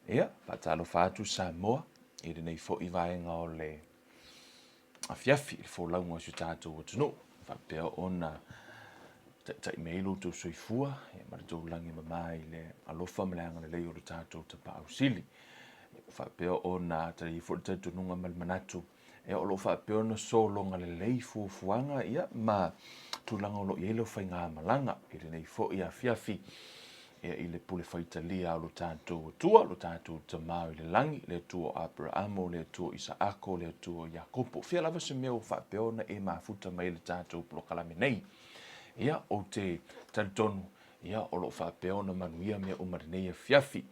Ia, faatalofa atu Samoa i lenei foi vaega o le afiafi i le folauga o si o tatou atunuu, faapea ona Taitai mai ai lo outou soifua ma le tou lagi mama i le alofa ma le agalelei o le tatou Tapaau Sili. Ua faapea ona tali foi le talitonuga ma le manatu o lo o faapea ona sologa lelei fuafuaga ma tulaga o lo o i ai lau faigamalaga i lenei foi afiafi i le pule faitalia o lo tatou Atua, lo tatou Tama i le lagi, le Atua o Aperaamo, le Atua o Isaako, le Atua o Iakopo. Fia lava se mea ua faapea ona e mafuta mai i le tatou polokalame nei. Ia, ou te talitonu, ia, o lo o faapea ona manuia mea uma i lenei afiafi.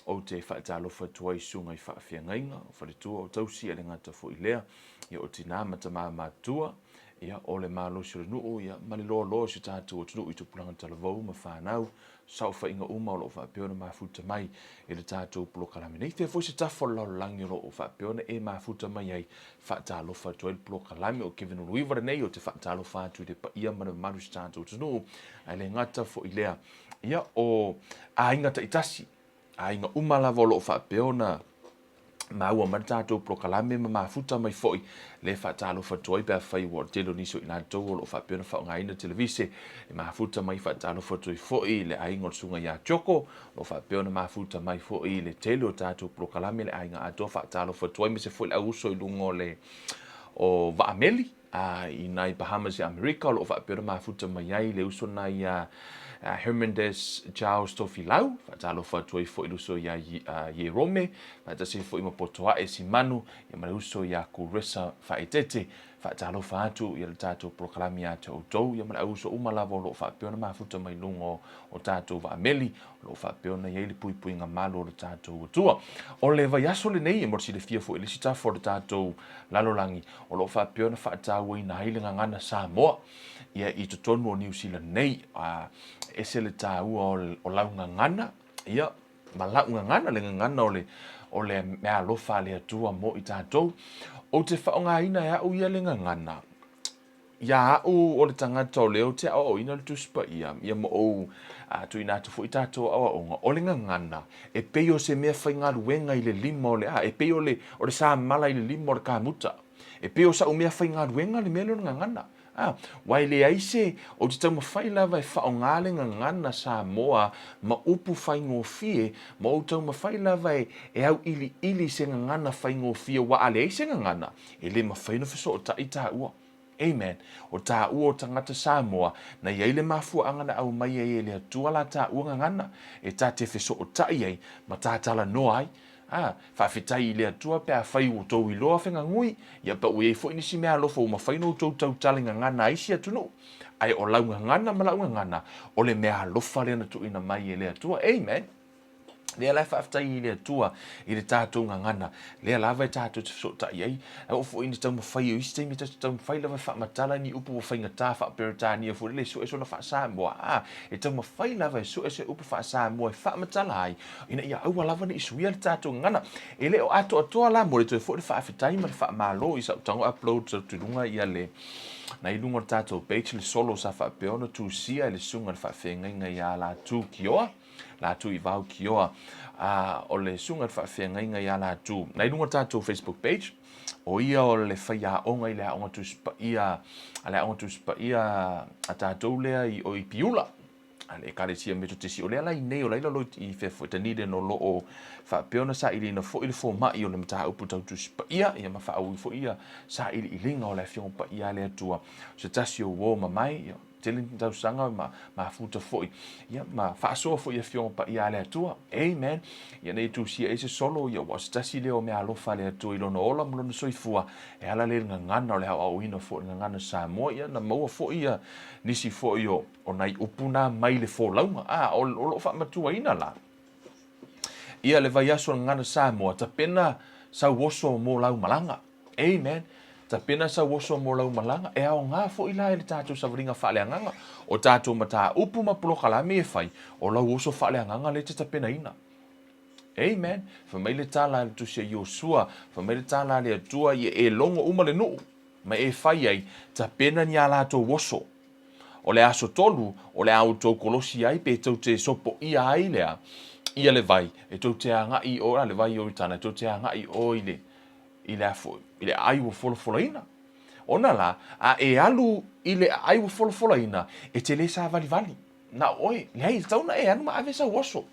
Ou te faatalofa atu ai i susuga i faafeagaiga, o faletua, o tausi, e le gata foi i lea, ia, o tinā ma tamā matutua, ia, o le malosi o le nuu, ia, ma le loaloa o si o tatou atunuu i tupulaga talavou ma fanau, saofaiga uma o lo o faapea ona mafuta mai i le tatou polokalame nei. Fea foi se tafa o le lalolagi o lo o faapea ona e mafuta mai ai, faatalofa atu ai le polokalame o Kevin Uluiva lenei, ou te faatalofa atu i le paia ma le mamalu o si tatou atunuu, ae le gata foi i lea, ia, o aiga taitasi, aiga uma lava o lo o faapea ona maua mai le tatou polokalame ma mafuta mai foi le faatalofa atu ai pe afai ua tele o nisi o i latou o lo o faapea ona faaaogaina televise e mafuta mai faatalofa atu ai foi le aiga o le susuga ia Tioko o lo o faapea ona mafuta mai foi le tele o tatou polokalame le aiga atoa faatalofa atu ai aemaise foi le auuso i luga o le o Vaameli A i nai Bahamas i Amerika o lo o faapea ona mafuta mai ai le uso na iā Hermandes Charles Tofilau, faatalofa atu ai foi i le uso iā Ierome, faatasi ai foi ma Potoae Simanu, ia ma le uso iā Kuresa Faaeteete. Faatalofa atu i le tatou polokalame ia te outou, ia ma le au uso uma lava o lo o faapea ona mafuta mai luga o tatou vaameli, o lo o faapea ona i ai le puipuiga malu o le tatou Atua. O le vaiaso lenei, e mo le silafia foi i le isi tafa o le tatou lalolagi, o lo o faapea ona faatauaina ai le gagana Samoa ia i totonu o Niu Sila nei. A ese le taua o lau gagana, ia, ma lau gagana, le gagana o le, o le meaalofa a le Atua mo i tatou. Ou te faaaogaina e au ia le gagana, Iā au o le tagata o lea ou te aoaoina le Tusi Paia, ia ma ou tuuina atu foi tatou aoaoga, o le gagana, e pei o se mea faigaluega i le lima o le a, e pei o le, o le samala i le lima o le kamuta. E pei o sa'u mea faigaluega le mea lea o le gagana. A, aua e leai se, ou te taumafai lava e faaaoga le gagana Samoa ma upu faigofie, ma ou taumafai lava e, e auiliili se gagana faigofie, aua a leai se gagana, e le mafai ona fesootai taua. Amen. O taua o tagata Samoa, na i ai le mafuaaga na aumai ai e le Atua la taua gagana, e ta te fesootai ai ma ta talanoa ai. A, faafetai i le Atua pe afai ua outou iloa fegagui, ia pe ua i ai foi nisi meaalofa ua mafai ona outou tautala i gagana a isi atunuu. Ae o lau gagana ma lau gagana, o le meaalofa lea na tuuina mai e le Atua. Amen. Lea la e faafetai i le Atua i le tatou gagana, lea lava e tatou te fesootai ai. E oo foi ina taumafai o isi taimi tatou te taumafai lava e faamatala ni upu ua faigata faa-Peretania foi lele e sue sona faa-Samoa. A, e taumafai lava e sue se upu faa-Samoa e faamatala ai, ina ia aua lava ne i suia le tatou gagana. E le o atoatoa la, momoli atu ai foi le faafetai ma le faamalo i sau tago upload atu i luga ia le na i luga o le tatou page le solo sa faapea ona tusia e le susuga i le faafeagaiga ia Latu Kioa. Latu i Vao Kioa, a o le susuga i le faafeagaiga ia Latu. Na i luga o le tatou Facebook page, o ia o le faiaoga i le Aoga Tusi Paia, a le Aoga Tusi Paia a tatou lea i o i Piula, a le Ekalesia Metotisi. O lea la i nei o laila lo i fea foi Dunedin o lo o faapea ona sailiina foi le fomai o le mataupu tau Tusi Paia, ia ma faaui foi ia sailiiliga o le Afioga Paia a le Atua. O se tasi o uo mamae, ia, Tele ni tausaga ma mafuta foi, ia, ma faasoa foi i Afioga Paia a le Atua. Amen. Ia nei tusia ai se solo, ia, ua o se tasi lea o meaalofa a le Atua i lona ola ma lona soifua, e ala lea i le gagana o le aoaoina foi o le gagana Samoa, ia, na maua foi ia nisi foi o, o nai upu na mai le folauga. A, o, o lo o faamatuaina la, ia le vaiaso o le gagana Samoa, tapena sau oso mo lau malaga. Amen. Tapena sau oso mo lau malaga, e aoga foi la i le tatou savaliga faaleagaga. O tatou mataupu ma polokalame e fai, o lau oso faaleagaga lea e te tapenaina. Amen. Fai mai le tala a le Tusi a Iosua, fai mai le tala a le Atua, ia e logo uma le nuu, ma e fai ai, tapena ni a latou oso. O le aso tolu, o le a outou kolosi ai pe tou te sopoia ai lea ia le vai, e tou te agai i o, a le vai o Ioritana, e tou te agai i o i le, i le a foi, i le aai ua folafolaina. Ona lā, a e alu i le aai ua folafolaina, e te lē sāvalivali. Na o ʻoe. Leai, e tatau ona e alu ma ave sau oso.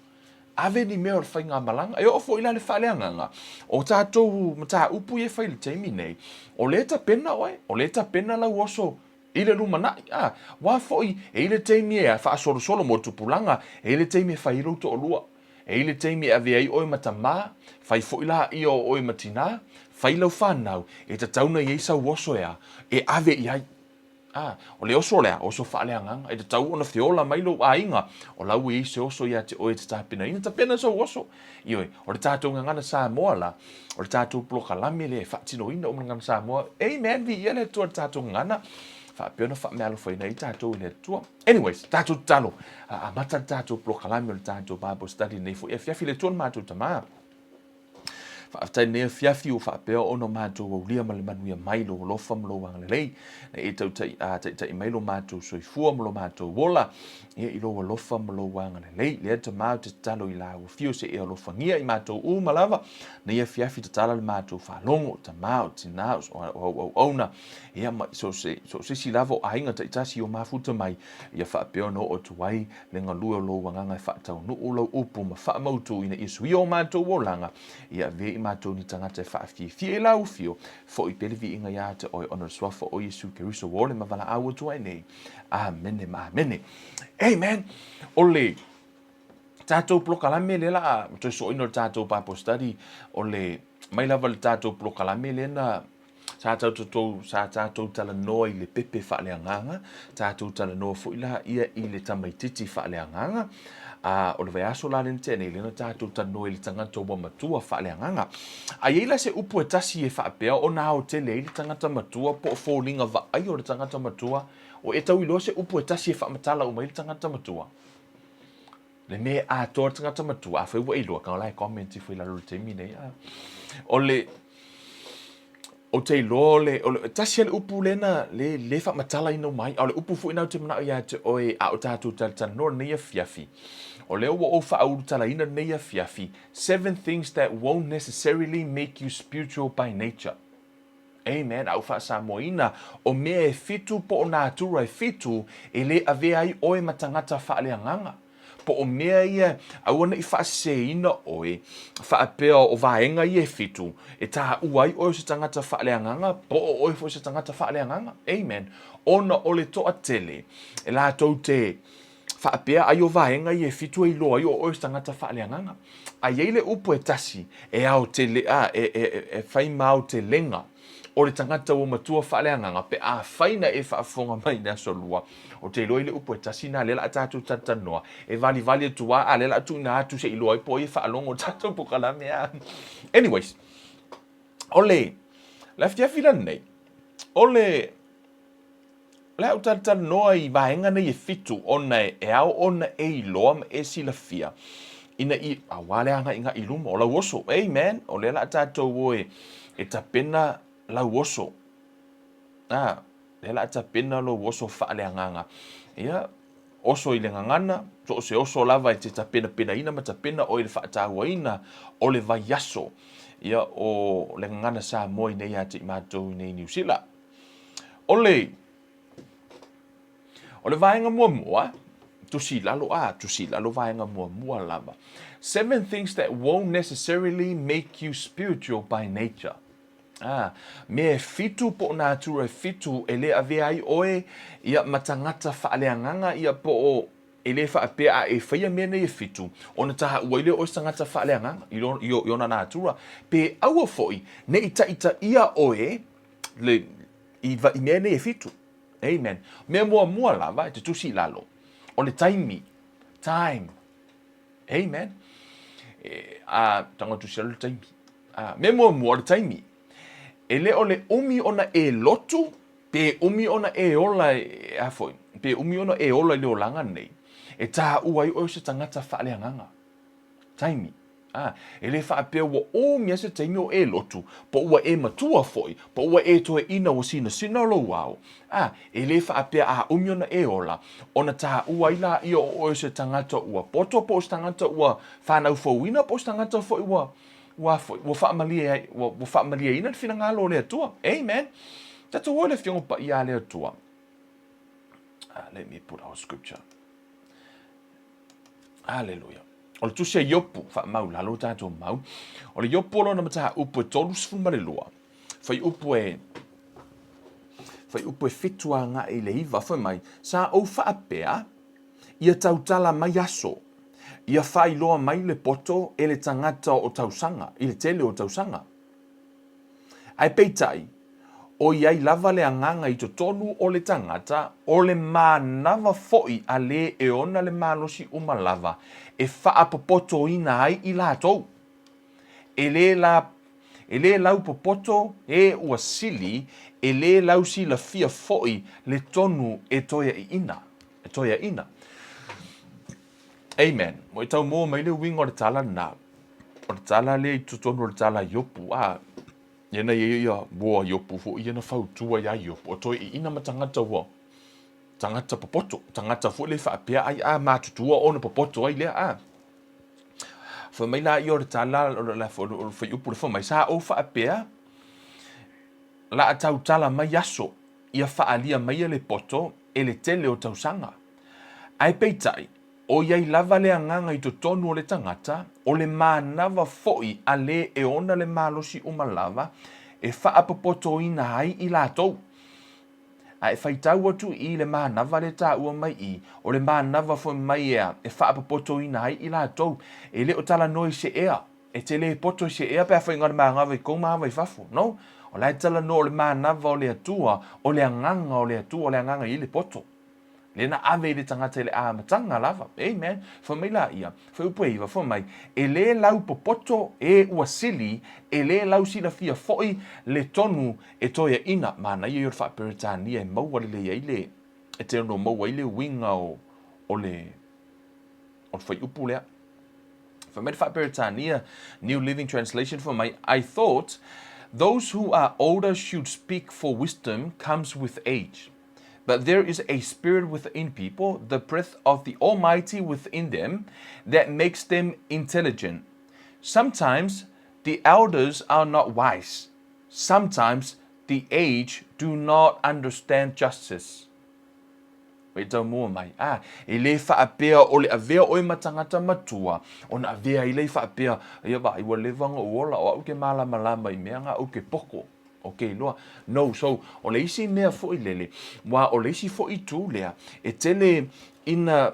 Ave ni mea o le faigamalaga. E oo foi la i le faaleagaga, o tatou mataupu ia e fai i le taimi nei, o lea e tapena ʻoe, o lea e tapena lau oso i le lumanai. A, aua foi, e i ai le taimi e faasolosolo mo le tupulaga, e i ai le taimi e fai ai lou toalua. E i ai le taimi e ave ai ʻoe ma tamā, fai foi laia o ʻoe ma tinā, fai lau fanau, e tatau ona i ai sau oso e a, e ave i ai. A, o le oso lea, oso faaleagaga, e tatau ona feola mai lou aiga, o la ua i ai se oso ia te ʻoe e te tapenaina, tapena sou oso. Ioe, o le tatou gagana Samoa la, o le tatou polokalame lea e faatinoina uma le gagana Samoa. Amen, viia le Atua i le tatou gagana, faapea ona faameaalofaina ai tatou e le Atua. Anyways, tatou tatalo, a amata le tatou polokalame o le tatou Bible study nei foi afiafi, le Atua le matou Tama. Faafetai lenei afiafi ua faapea ona matou aulia ma le manuia mai lou alofa ma lou agalelei. Na e tautai, a, taitai mai lo matou soifua ma lo matou ola, ia i lou alofa ma lou agalelei. Lea Tama ou te tatalo i lau afio se e alofagia i matou uma lava. Nei afiafi tatala le matou faalogo, tama, o tina, o au auauna, ia ma so se, so se isi lava o aiga taitasi o mafuta mai, ia faapea ona oo atu ai le galue o lou agaga e faataunuu lau upu ma faamautu ina ia suia o matou olaga, ia avea i matou ni tagata e faafiafia i lau afio, foi pea le viiga ia te oe ona o le suafa o Iesu Keriso ua ole ma valaau atu ai nei. Amene ma amene. Amen. O le tatou polokalame lea la a toe soina o le tatou Bible study, o le mai lava le tatou polokalame lea na Sa tatou, sa tatou talanoa i le pepe faaleagaga, tatou talanoa foi la ia i le tamaititi faaleagaga. A, o le vaiaso la lea na tea nei, lea na tatou talanoa i le tagata ua matua faaleagaga. A i ai la se upu e tasi e faapea ona aotele ai le tagata matua po o foliga vaai o le tagata matua, o e tau iloa se upu e tasi e faamatala uma ai le tagata matua? Le mea e atoa le tagata matua, afai ua e iloa, kau la e comment ifo i lalo i le taimi nei. A. O le, ou te iloa o le, o le, tasi lava le upu lea na, le, le faamatalaina uma ai, a o le upu foi lena ou te manao ia te oe a o tatou talatalanoa lenei afiafi, o lea ua ou faaulutalaina lenei afiafi, seven things that won't necessarily make you spiritual by nature. Amen. A ua faasamoaina, o mea e fitu po o natura e fitu e lē avea ai ʻoe ma tagata faaleagaga. Po o mea ia aua ne i faasesēina ʻoe faapea o vaega ia e fitu e tāua ai ʻoe o se tagata faaleagaga po o ʻoe foi o se tagata faaleagaga. Amen. Ona o le toatele e latou te faapea ai o vaega ia e fitu e iloa ai o ʻoe o se tagata faaleagaga. A i ai le upu e tasi e aotele, a, e, e, e, e fai ma aotelega o le tagata ua matua faaleagaga, pe afai na e faafofoga mai i le aso lua, ou te iloa i le upu e tasi na lea la a tatou talatalanoa, e valivali atu lava, a lea la a tuuina atu se i iloa ai po o ai e faalogo i le tatou polokalame a. Anyways, o le, le afiafi lenei, o le, O le a ou talatalanoa i vaega nei e fitu ona e ao ona e iloa ma e silafia ina i, aua le agaigai i luma o lau oso. Amen. O lea la a tatou o e, e tapena lau oso. A, lea la a tapena lou oso faaleagaga. Ia, oso i le gagana, so o se oso lava e te tapenapenaina ma tapena oe i le faatauaina o le vaiaso. Ia, o le gagana Samoa i nei ia te i matou i nei Niu Sila. O le, o le vaega muamua, tusi i lalo, a, tusi i lalo vaega muamua lava. Seven things that won't necessarily make you spiritual by nature. A, mea e fitu po o natura e fitu e lē avea ai ʻoe ia ma tagata faaleagaga ia po o e lē faapea a e faia mea nei e fitu ona taua ai lea o ʻoe se tagata faaleagaga i, i, i ona natura. Pe aua foi ne i taitaia ʻoe le, i, i mea nei e fitu. Amen. Mea muamua lava e te tusi i lalo, o le taimi. Time. Amen. E, a, tago tusi lalo le taimi. A, mea muamua o le taimi. E le o le umi ona e lotu, pe umi ona e ola, e, a foi, pe umi ona e ola i le olaga nei, e tāua ai ʻoe o se tagata faaleagaga. Taimi. Ā, e le faapea ua umi a se taimi o e lotu, po ua e matua foi, po ua e toeʻina ua sinasina lou ao. Ā, e le faapea a umi ona e ola, ona tāua ai lāia o ʻoe o se tagata ua poto, po o se tagata ua whānau fouina, po o se tagata foi ua, ua foi, ua faamalie ai, ua, ua faamalieina le finagalo o le Atua. Amen. Tatou o i le Afioga Paia a le Atua. Let me put our scripture. Aleluia. O le tusi a Iopu, faamau lalo tatou mau. O le Iopu o lona mataupu e 32, fuaiupu e fuaiupu e 7 agai i le 9, fai mai, Sa ou faapea, ia tautala mai aso, ia faailoa mai le poto e le tagata o tausaga, i le tele o tausaga. Ae peitai, o i ai lava le agaga i totonu o le tagata, o le manava foi a le e ona le malosi uma lava e faapopotoina ai i latou. E le la, e le laupopoto e ua sili, e le lausilafia foi le tonu e toeaiina, e toeaiina. Amen. Ua e taumua mai le uiga o le tala lena. O le tala lea i totonu o le tala a Iopu, a, ia na ia ia mua Iopu foi ia na fautua iā Iopu, o toeaiina ma tagata ua tagata popoto, tagata foi le faapea ai a matutua ona popoto ai lea, a. Fai mai la ia o le tala, o le fuaiupu le fai mai, sa ou faapea, la a tautala mai aso, ia faaalia maia le poto e le tele o tausaga. Ae peitai, o i ai lava le agaga i totonu o le tagata, o le manava foi a le e ona le malosi uma lava e faapopotoina ai i latou. A e faitau atu i le manava le taua mai i, o le manava foi mai ea e faapopotoina ai i latou, e le o talanoa i se ea, E te le poto i se ea pe afai na o le manava i kou manava i fafo. No. O la e talanoa o le manava o le Atua, o le agaga o le Atua, o le agaga i le poto. Lea na ave i le tagata i le amataga lava. Amen. Fai mai laia, fuaiupu e 9, fai mai, E le laupopoto e ua sili, e le lausilafia foi le tonu e toeaiina. Manaia ia o le Faa-Peretania e maua lelei ai le, e te ono maua ai le uiga o, o le, o le fuaiupu lea. Fai mai le Faa-Peretania, New Living Translation, fai mai, I thought those who are older should speak for wisdom comes with age. But there is a spirit within people, the breath of the Almighty within them, that makes them intelligent. Sometimes the elders are not wise. Sometimes the aged do not understand justice. E taumua mai, ā, e le faapea o le avea ʻoe ma tagata matua, ona avea ai lea i faapea, ia vaai, ua leva ona ou ola, o aʻu ke mālamalama i mea na aʻu ke poko, okay loa. No, so, o le isi mea foi lele, ua o le isi foi itu lea, e tele ina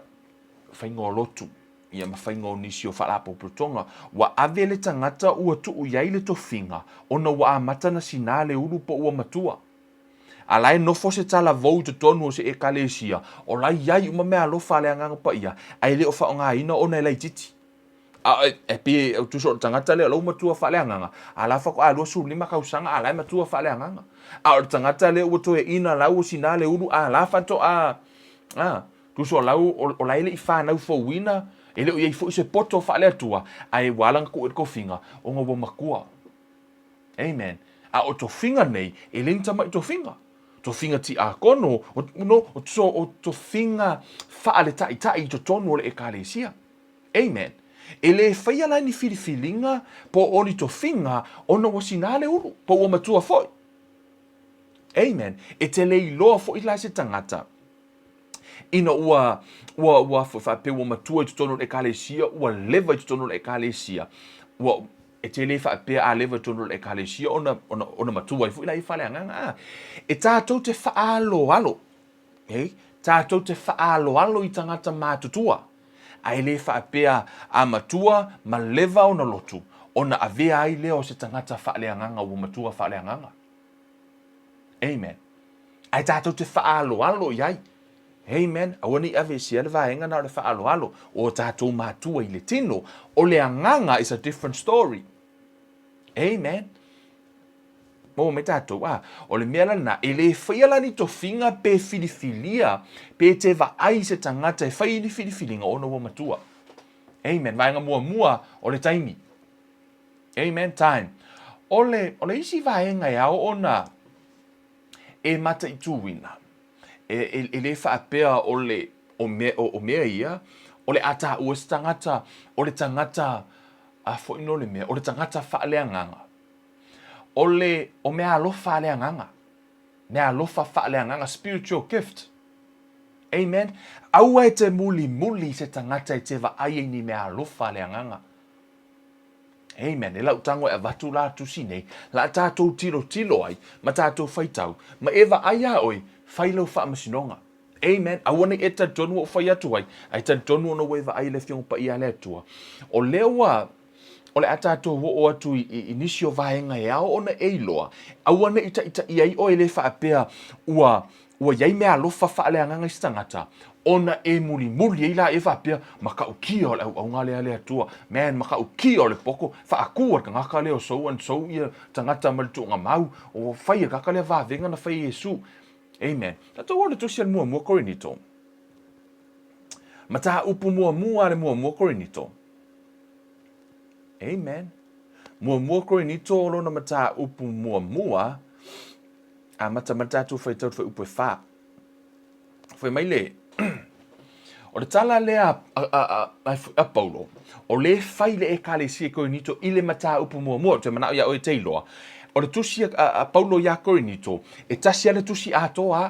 faiga o lotu, ia ma faiga o nisi o faalapotopotoga, ua ave le tagata ua tuu i ai le tofiga, ona ua amata ona sinā le ulu po ua matua. A la e nofo se talavou i totonu o se Ekalesia, o la e i ai uma meaalofa a le Agaga Paia, ae le o faaaogaina ona e laitiiti. A e pei e tusa o le tagata lea o la ua matua faaleagaga, a la faatoa 25 tausaga a la e matua faaleagaga. A o le tagata lea ua toeaina la ua sina le ulu, a la faatoa, a, tusa o la o la e le i fanau fouina, e le o i ai foi se poto faale-Atua, ae ua ala ona tuu i le tofiga, ona ua matua. Amen. A o tofiga nei, e le ni tamai tofiga. Tofiga tiakono, o, no, o, so, o tofiga faaletaitai i totonu o le Ekalesia. Amen. E le faia la ni filifiliga po o ni tofiga ona ua sina le ulu, po ua matua foi. Amen. E te le iloa foi la se tagata ina ua, ua, ua faapea ua matua i totonu o le Ekalesia, ua leva i totonu o le Ekalesia, ua, e te le faapea a leva i totonu o le Ekalesia ona, ona, ona matua ai foi la i faaleagaga. A, e tātou te whaaloalo, okay? Tātou te whaaloalo i tagata mātutua, a e le faapea a matua ma leva ona lotu, ona avea ai lea o se tagata faaleagaga ua matua faaleagaga. Amen. Ae tātou te whaaloalo i ai. Amen. Aua ne i aveesea le vaega na o le whaaloalo o tātou mātua i le tino. O le agaga is a different story. Amen. Mo me tātou, a, o le mea lana, e le whaia la ni tofiga pe filifilia, pe te vaai se tagata e whai ni filifiliga ona ua matua. Amen. Vaega muamua o le taimi. Amen. Time. O le, o le isi vaega e ao ona e mataituina, e, e, e le faapea o le, o mea, o, o mea ia, o le a taua se tagata, o le tagata, a foi no le mea, o le tagata faaleagaga. O le, o meaalofa a le agaga. Meaalofa faaleagaga, spiritual gift. Amen. Aua e te mulimuli i se tagata e te vaai ai ni meaalofa a le Agaga. Amen. E lau tago e avatu la tusi nei, la tatou tilotilo ai, ma tatou faitau, ma e vaai iā oe, fai lau faamasinoga. Amen. Aua nei e talitonu ua ou fai atu ai, ae talitonu ona ua e vaai i le Afioga Paia a le Atua. O lea ua, o le a tatou oo atu i, i, i nisi o vaega e ao ona e iloa, aua ne i taitaia ai oe le faapea ua, ua i ai meaalofa faaleagaga i se tagata, ona e mulimuli ai laia faapea, Matautia o le auaunga lea a le Atua, man, matautia o le poto, faatu e le tagata lea o so and so ia tagata ma le tuugamau, ua fai e le tagata lea vavega na fai e Iesu. Amen. Tatou o le Tusi a le Muamua Korinito. Mataupu muamua a le Muamua Korinito. Amen. Muamua Korinito o lona mataupu muamua, amata mai le tatou faitau i le fuaiupu e fa. Fai mai le, o le tala lea a, a, a, a Paulo, o lē fai le Ekalesia i Korinito i le mataupu muamua, ou te manao iā oe e te iloa, o le tusi a, a, a Paulo iā Korinito, e tasi lava le tusi atoa.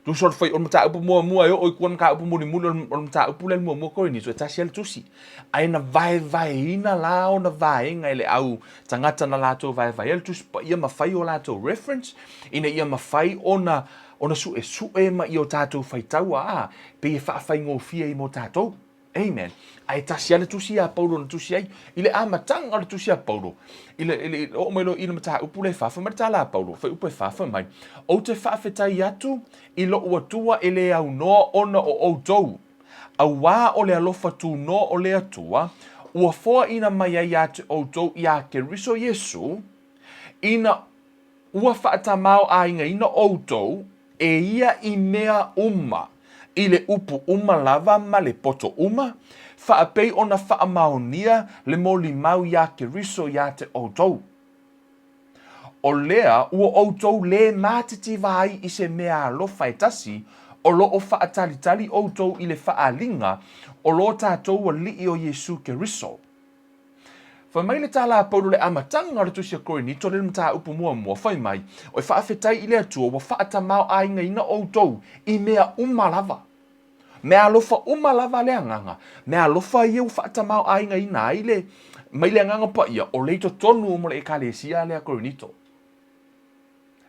Tusa o le fai, o le mataupu muamua e oo i tua i le mataupu mulimuli o le, o le mataupu lea i le muamua Korinito, e tasi lava le tusi. Ae na vaevaeina la ona vaega e le au tagata na latou vaevaea le Tusi Paia ma fai o latou reference ina ia mafai ona ona suesue ma ia o tatou faitaua a pei e faafaigofie ai mo tatou. Amen. Ae tasi lava le tusi a Paulo na tusi ai. I le amataga o le tusi a Paulo, i le, i le, oo mai loa i le mataupu lea e fa, fai mai le tala a Paulo, fuaiupu e fa, fai mai, Ou te faafetai atu i lou Atua e le aunoa ona o outou, Auā o le alofa tūnoa o le Atua, ua foaina mai ai iā te ʻoutou iā Keriso Iesū, ina ua faatamaoaigaina ʻoutou e ia i mea uma, i le upu uma lava ma le poto uma, faapei ona faamaonia le molimau iā Keriso iā te ʻoutou. O lea ua ʻoutou lē matitiva ai i se mea alofa e tasi, o lo o faatalitali ʻoutou i le faaaliga o lo tatou Alii o Iesū Keriso. Fai mai le tala a Paulo i le amataga o le Tusi a Korinito le mataupu muamua, fai mai, Oi faafetai i le Atua ua faatamaoaigaina ʻoutou i mea uma lava. Mea alofa uma lava le Agaga, mea alofa ia ua faatamaoaigaina ai le, mai le Agaga Paia, o lea i totonu mo le Ekalesia lea Korinito.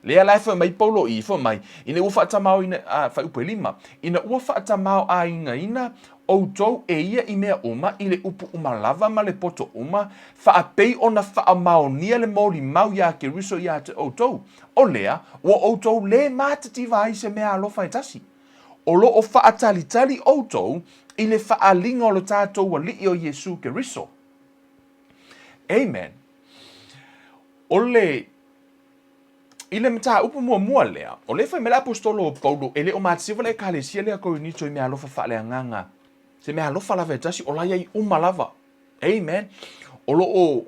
Lea la e fai mai Paulo i, fai mai, ina ua faatamaoina, a, fuaiupu e lima, ina ua faatamaoaigaina ʻoutou e ia i mea uma, i le upu uma lava ma le poto uma, faapei ona faamaonia le molimau iā Keriso iā te ʻoutou, o lea, ua ʻoutou lē matitiva ai se mea alofa e tasi. O lo o faatalitali ʻoutou i le faaaliga o lo tatou Alii o Iesū Keriso. Amen. O le, i le mataupu muamua lea, o lea e fai mai le Aposetolo o Paulo, e le o matisiva le Ekalesia lea Korinito i meaalofa faaleagaga. Se meaalofa lava e tasi, o la e i ai uma lava. Amen. O lo o,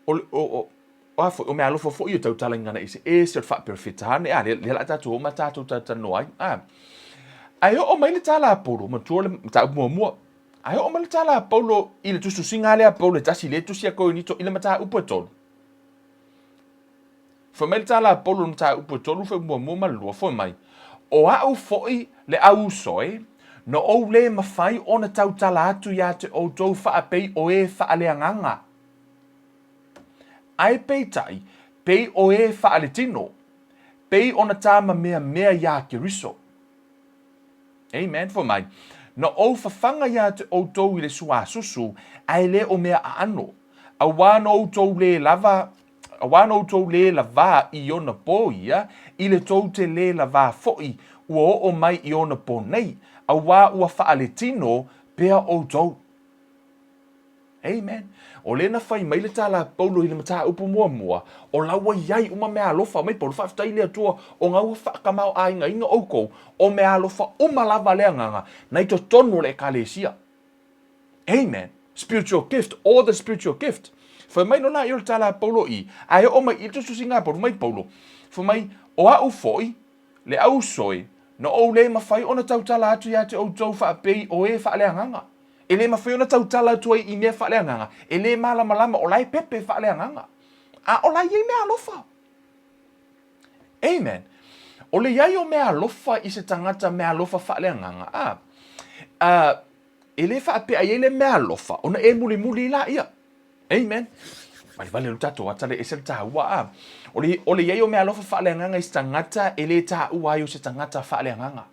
o, o, o, o a foi, o meaalofa foi e tautala i gagana eseese, o le faaperofeta ane, a, lea, lea o le a tatou oo ma tatou talatalanoa ai. A. Ae oo mai le tala a Paulo, matua le mataupu muamua, ae oo mai le tala a Paulo i le tusitusiga lea a Paulo e tasi, lea e tusi a Korinito i le mataupu e tolu. Fai mai le tala a Paulo i le mataupu e tolu, fuaiupu muamua ma le lua, fai mai, O au foi le au uso e, na ou lē mafai ona tautala atu iā te ʻoutou faapei o e faaleagaga. Ae peitai, pei o e faaletino, pei ona tamameamea iā Keriso. Amen. Fai mai, Na ou fafaga iā te ʻoutou i le suāsusu, ae le o mea aano, auā na outou lē lava, auā na outou lē lavā i ona pō ia, i le tou te lē lavā foʻi ua oo mai i ona pō nei, auā ua faaletino pea ʻoutou. Amen. O lea na fai mai le tala a Paulo i le mataupu muamua, o la ua i ai uma meaalofa mai Paulo, faafetai i le Atua o ga ua faatamaoaigaina oukou, o meaalofa uma lava le Agaga na i totonu o le Ekalesia. Amen. Spiritual gift, all the spiritual gift. Fai mai lona i o le tala a Paulo i, ae oo mai i le tusitusiga a Paulo, mai Paulo, fai mai, o a'u foi, le au uso e, na ou le mafai ona tautala atu ia te outou faapei o e faaleagaga. E le mafai ona tautala atu ai i mea faaleagaga, e le malamalama o la e pepe faaleagaga. A o la e i ai meaalofa. Amen. O le i ai o meaalofa i se tagata meaalofa faaleagaga, a, a, e le faapea i ai le meaalofa ona e mulimuli laia. Amen. Valevale lo tatou ata le ese le taua a. O le, o le i ai o meaalofa faaleagaga i se tagata e le taua ai o se tagata faaleagaga.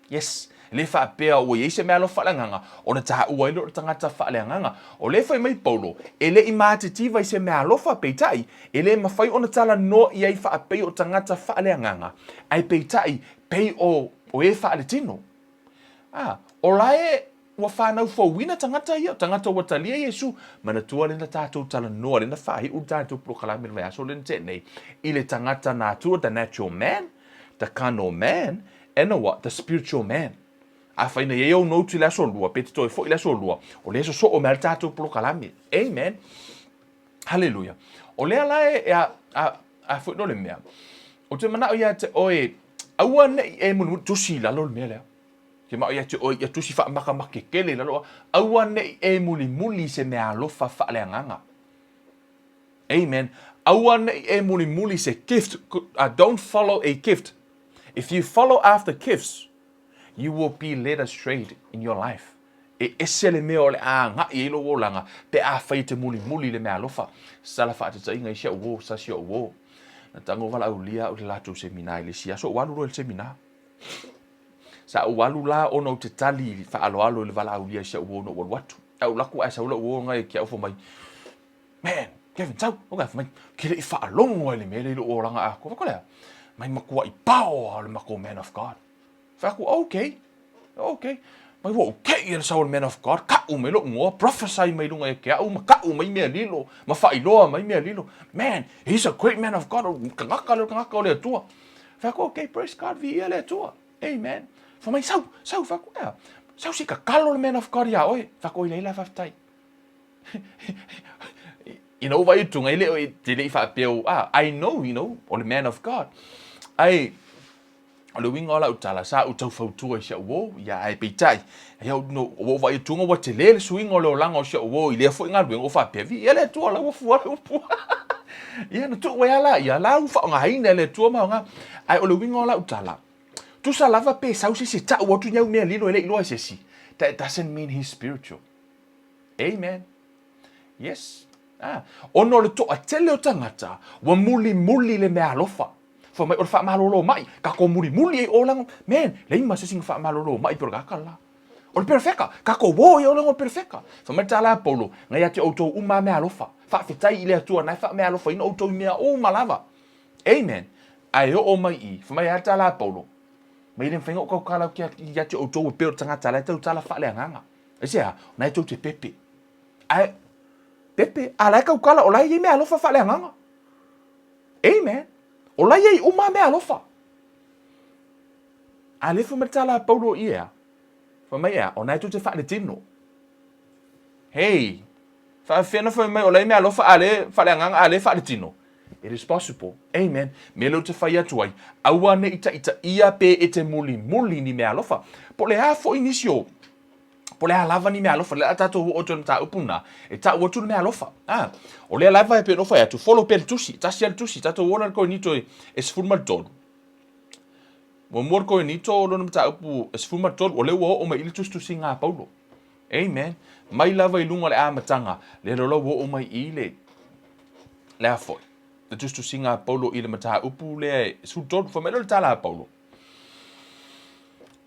Yes. E le faapea ua i ai se meaalofa faaleagaga ona taua ai lea o le tagata faaleagaga. O lea e fai mai Paulo, e le i matitiva i se meaalofa, peitai, e le mafai ona talanoa i ai faapei o tagata faaleagaga, ae peitai, pei o, o e faaletino. A, o la e ua fanau fouina tagata ia, o tagata ua talia Iesu. Manatua lea na tatou talanoa, lea na faaiu le tatou polokalame i le vaiaso lea na tea nei, i le tagata natura, the natural man, the carnal man, and the what? The spiritual man. Afai na i ai ou notes i le aso lua, pe te toe foi i le aso lua, o lea e sosoo mai lava le tatou polokalame. Amen. Haleluia. O lea la e, a, a, a foi no le mea, ou te manao ia te oe, aua nei e mulimuli, tusi i lalo le mea lea. Ke mao ia te oe, ia tusi faamakamake kele i lalo, aua nei e mulimuli se mea alofa faaleagaga. Amen. Aua nei e mulimuli se gift. Don't follow a gift. If you follow after gifts, you will be led astray in your life. E ese le mea o le a agai ai lou olaga pe afai e te mulimuli i le meaalofa. Sala faatataiga i si au uo, sa si o'u uo. Na tago valaaulia au i le latou seminar i le isi aso, ua alu loa i le seminar. Sa ou alu la ona ou te tali faaaloalo i le valaaulia i si au uo na ou alu atu. Ae ou alu atu ae sau lou uo ngai ki au fai mai, Man, Kevin, sau, okay, fai mai, ke le i faalogo ai le mea lea i lou olaga atoa. Fai atu lea, mai matuai pao lava o le matou man of God. Fai atu, ok, ok. Mai ua ou keʻi e le sau o le man of God, kaʻu mai loʻu igoa, prophesy mai luga ia te aʻu, ma kaʻu mai mea lilo, ma faailoa mai mea lilo. Man, he's a great man of God, o le tagata lea o le tagata o le Atua. Fai atu, ok, praise God, viia le Atua. Amen. Fai mai, sau, sau, fai atu, ea, sau se i tatalo le man of God iā oe. Fai atu, oi leai la faafetai. You know, vai tunga, e le, e te le i faapea, ah, I know, you know, o le man of God. Ai, O le uiga o lau tala, sa ou tau fautua i si au uo, ia ae peitai, ai au no, ua ou vaai atu ua tele le suiga o le olaga o si au uo i lea foi galuega, ua faapea, viia le Atua, la ua fua le upu. Ia, na tuu ai lava la ia, la ua faaaogaina e le Atua ma aoga. Ae o le uiga o lau tala, tusa lava pe sau se isi e tau atu ni au mea lilo e le i iloa e se isi, that doesn't mean he's spiritual. Amen. Yes. Ah, ona o le toatele o tagata, ua mulimuli le meaalofa. Fai mai, o le faamalolo mai, tatou mulimuli ai o lago, man, leai ma se isi na faamalolo mai pe o le kaka la. O le perefeka, tatou o ai o lago o le perefeka. Fai mai le tala a Paulo, na ia te outou uma a meaalofa, faafetai i le Atua na e faameaalofaina outou i mea uma lava. Amen. Ae oo mai i, fai mai a le tala a Paulo, mai le mafai ona ou tautala ia te outou e pei o le tagata la e tautala faaleagaga. Aisea? O na e tou te pepe. Ae, pepe, a la e tautala, o la e i ai meaalofa faaleagaga. Amen. O la e i ai uma mea alofa. A le fai mai le tala a Paulo i ea? Fai mai ea, o na e tou te faaletino. Hey, faafefea na fai mai o la e mea alofa a le faaleagaga a le faaletino. It is possible. Amen. Me lea ou te fai atu ai, aua ne i taitaia pe e te mulimuli ni mea alofa. Po o le a foi nisi o Po o le a lava ni meaalofa, lea a tatou oo atu i le mataupu lena, e tau atu le meaalofa. A, o lea lava e pei ona ou fai atu, follow pea le tusi, tasi lava le tusi, tatou oo la i le Korinito e 13. Muamua le Korinito o lona mataupu e 13, o lea ua oo mai i le tusitusiga a Paulo. Amen. Mai lava i luga o le amataga, lea loa ua oo mai i le, le a foi, le tusitusiga a Paulo i le mataupu lea e 13. Fai mai lea o le tala a Paulo.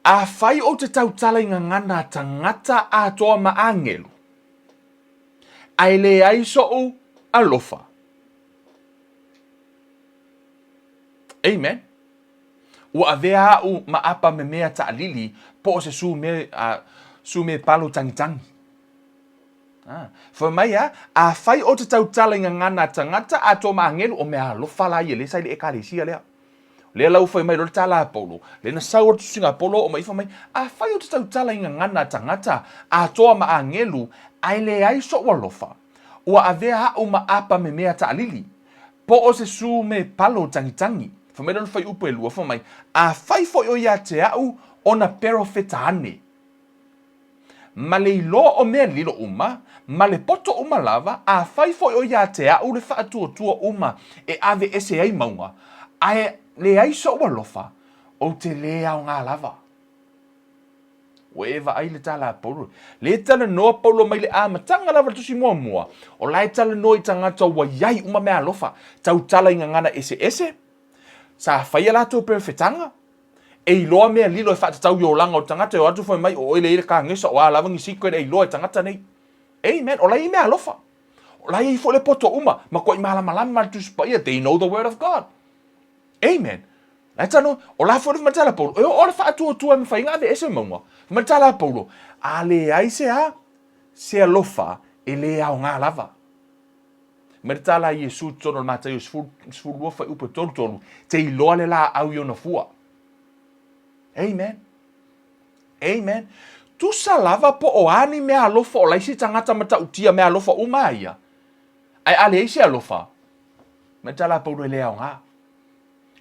Afai ou te tautala i gagana a tagata atoa ma agelu, ae leai soʻu alofa. Amen. Ua avea aʻu ma apa memea taʻalili po o se sume, uh, sume palo tagitagi. Ah, fai mai a, afai ou te tautala i gagana a tagata atoa ma agelu, o mea alofa la ia lea sa i le ekalesia lea. Lea la ua fai mai loa le tala a Paulo, lea na sau atu tusiga a Paulo oo mai fai mai, Afai ou te tautala i gagana a tagata, atoa ma agelu, ae leai soʻu alofa, ua avea aʻu ma apa memea taʻalili, po o se su me palo tagitagi. Fai mai lea o le fuaiupu e lua, fai mai, Afai foi o ia te aʻu ona perofeta ane, ma le iloa o mea lilo uma, ma le poto uma lava, afai foi o ia te aʻu le faatuatua uma e ave ese ai mauga, ae. leai soʻu alofa, ou te lē aoga lava. Ua e vaai i le tala a Paulo. Lē talanoa Paulo mai le amataga lava o le tusi muamua, o la e talanoa i tagata ua iai uma meaalofa, tautala i gagana eseese, sa fai a latou perofetaga, e iloa mea lilo e faatatau i olaga o tagata, e o atu fai mai o oe lea e i ai le kagesa, o a lava ni secret e iloa e tagata nei. Amen. O la e i ai meaalofa. O la e i ai foi le poto uma, matuai malamalama le Tusi Paia, they know the word of God. Amen. La e tano, o la foi le matala Paulo, e o le faatuatua e mafai ona aveese mauga. Matala Paulo, a leai se a, se alofa e le aoga lava. Mai le tala a Iesu i totonu o le Mataio 12 fuaiupu e 33, te iloa le laau i ona fua. Amen. Amen. Tusa lava po o a ni mea alofa o laisi tagata matautia mea alofa uma a ia. Ae a leai se alofa, mai le tala a Paulo e le aoga.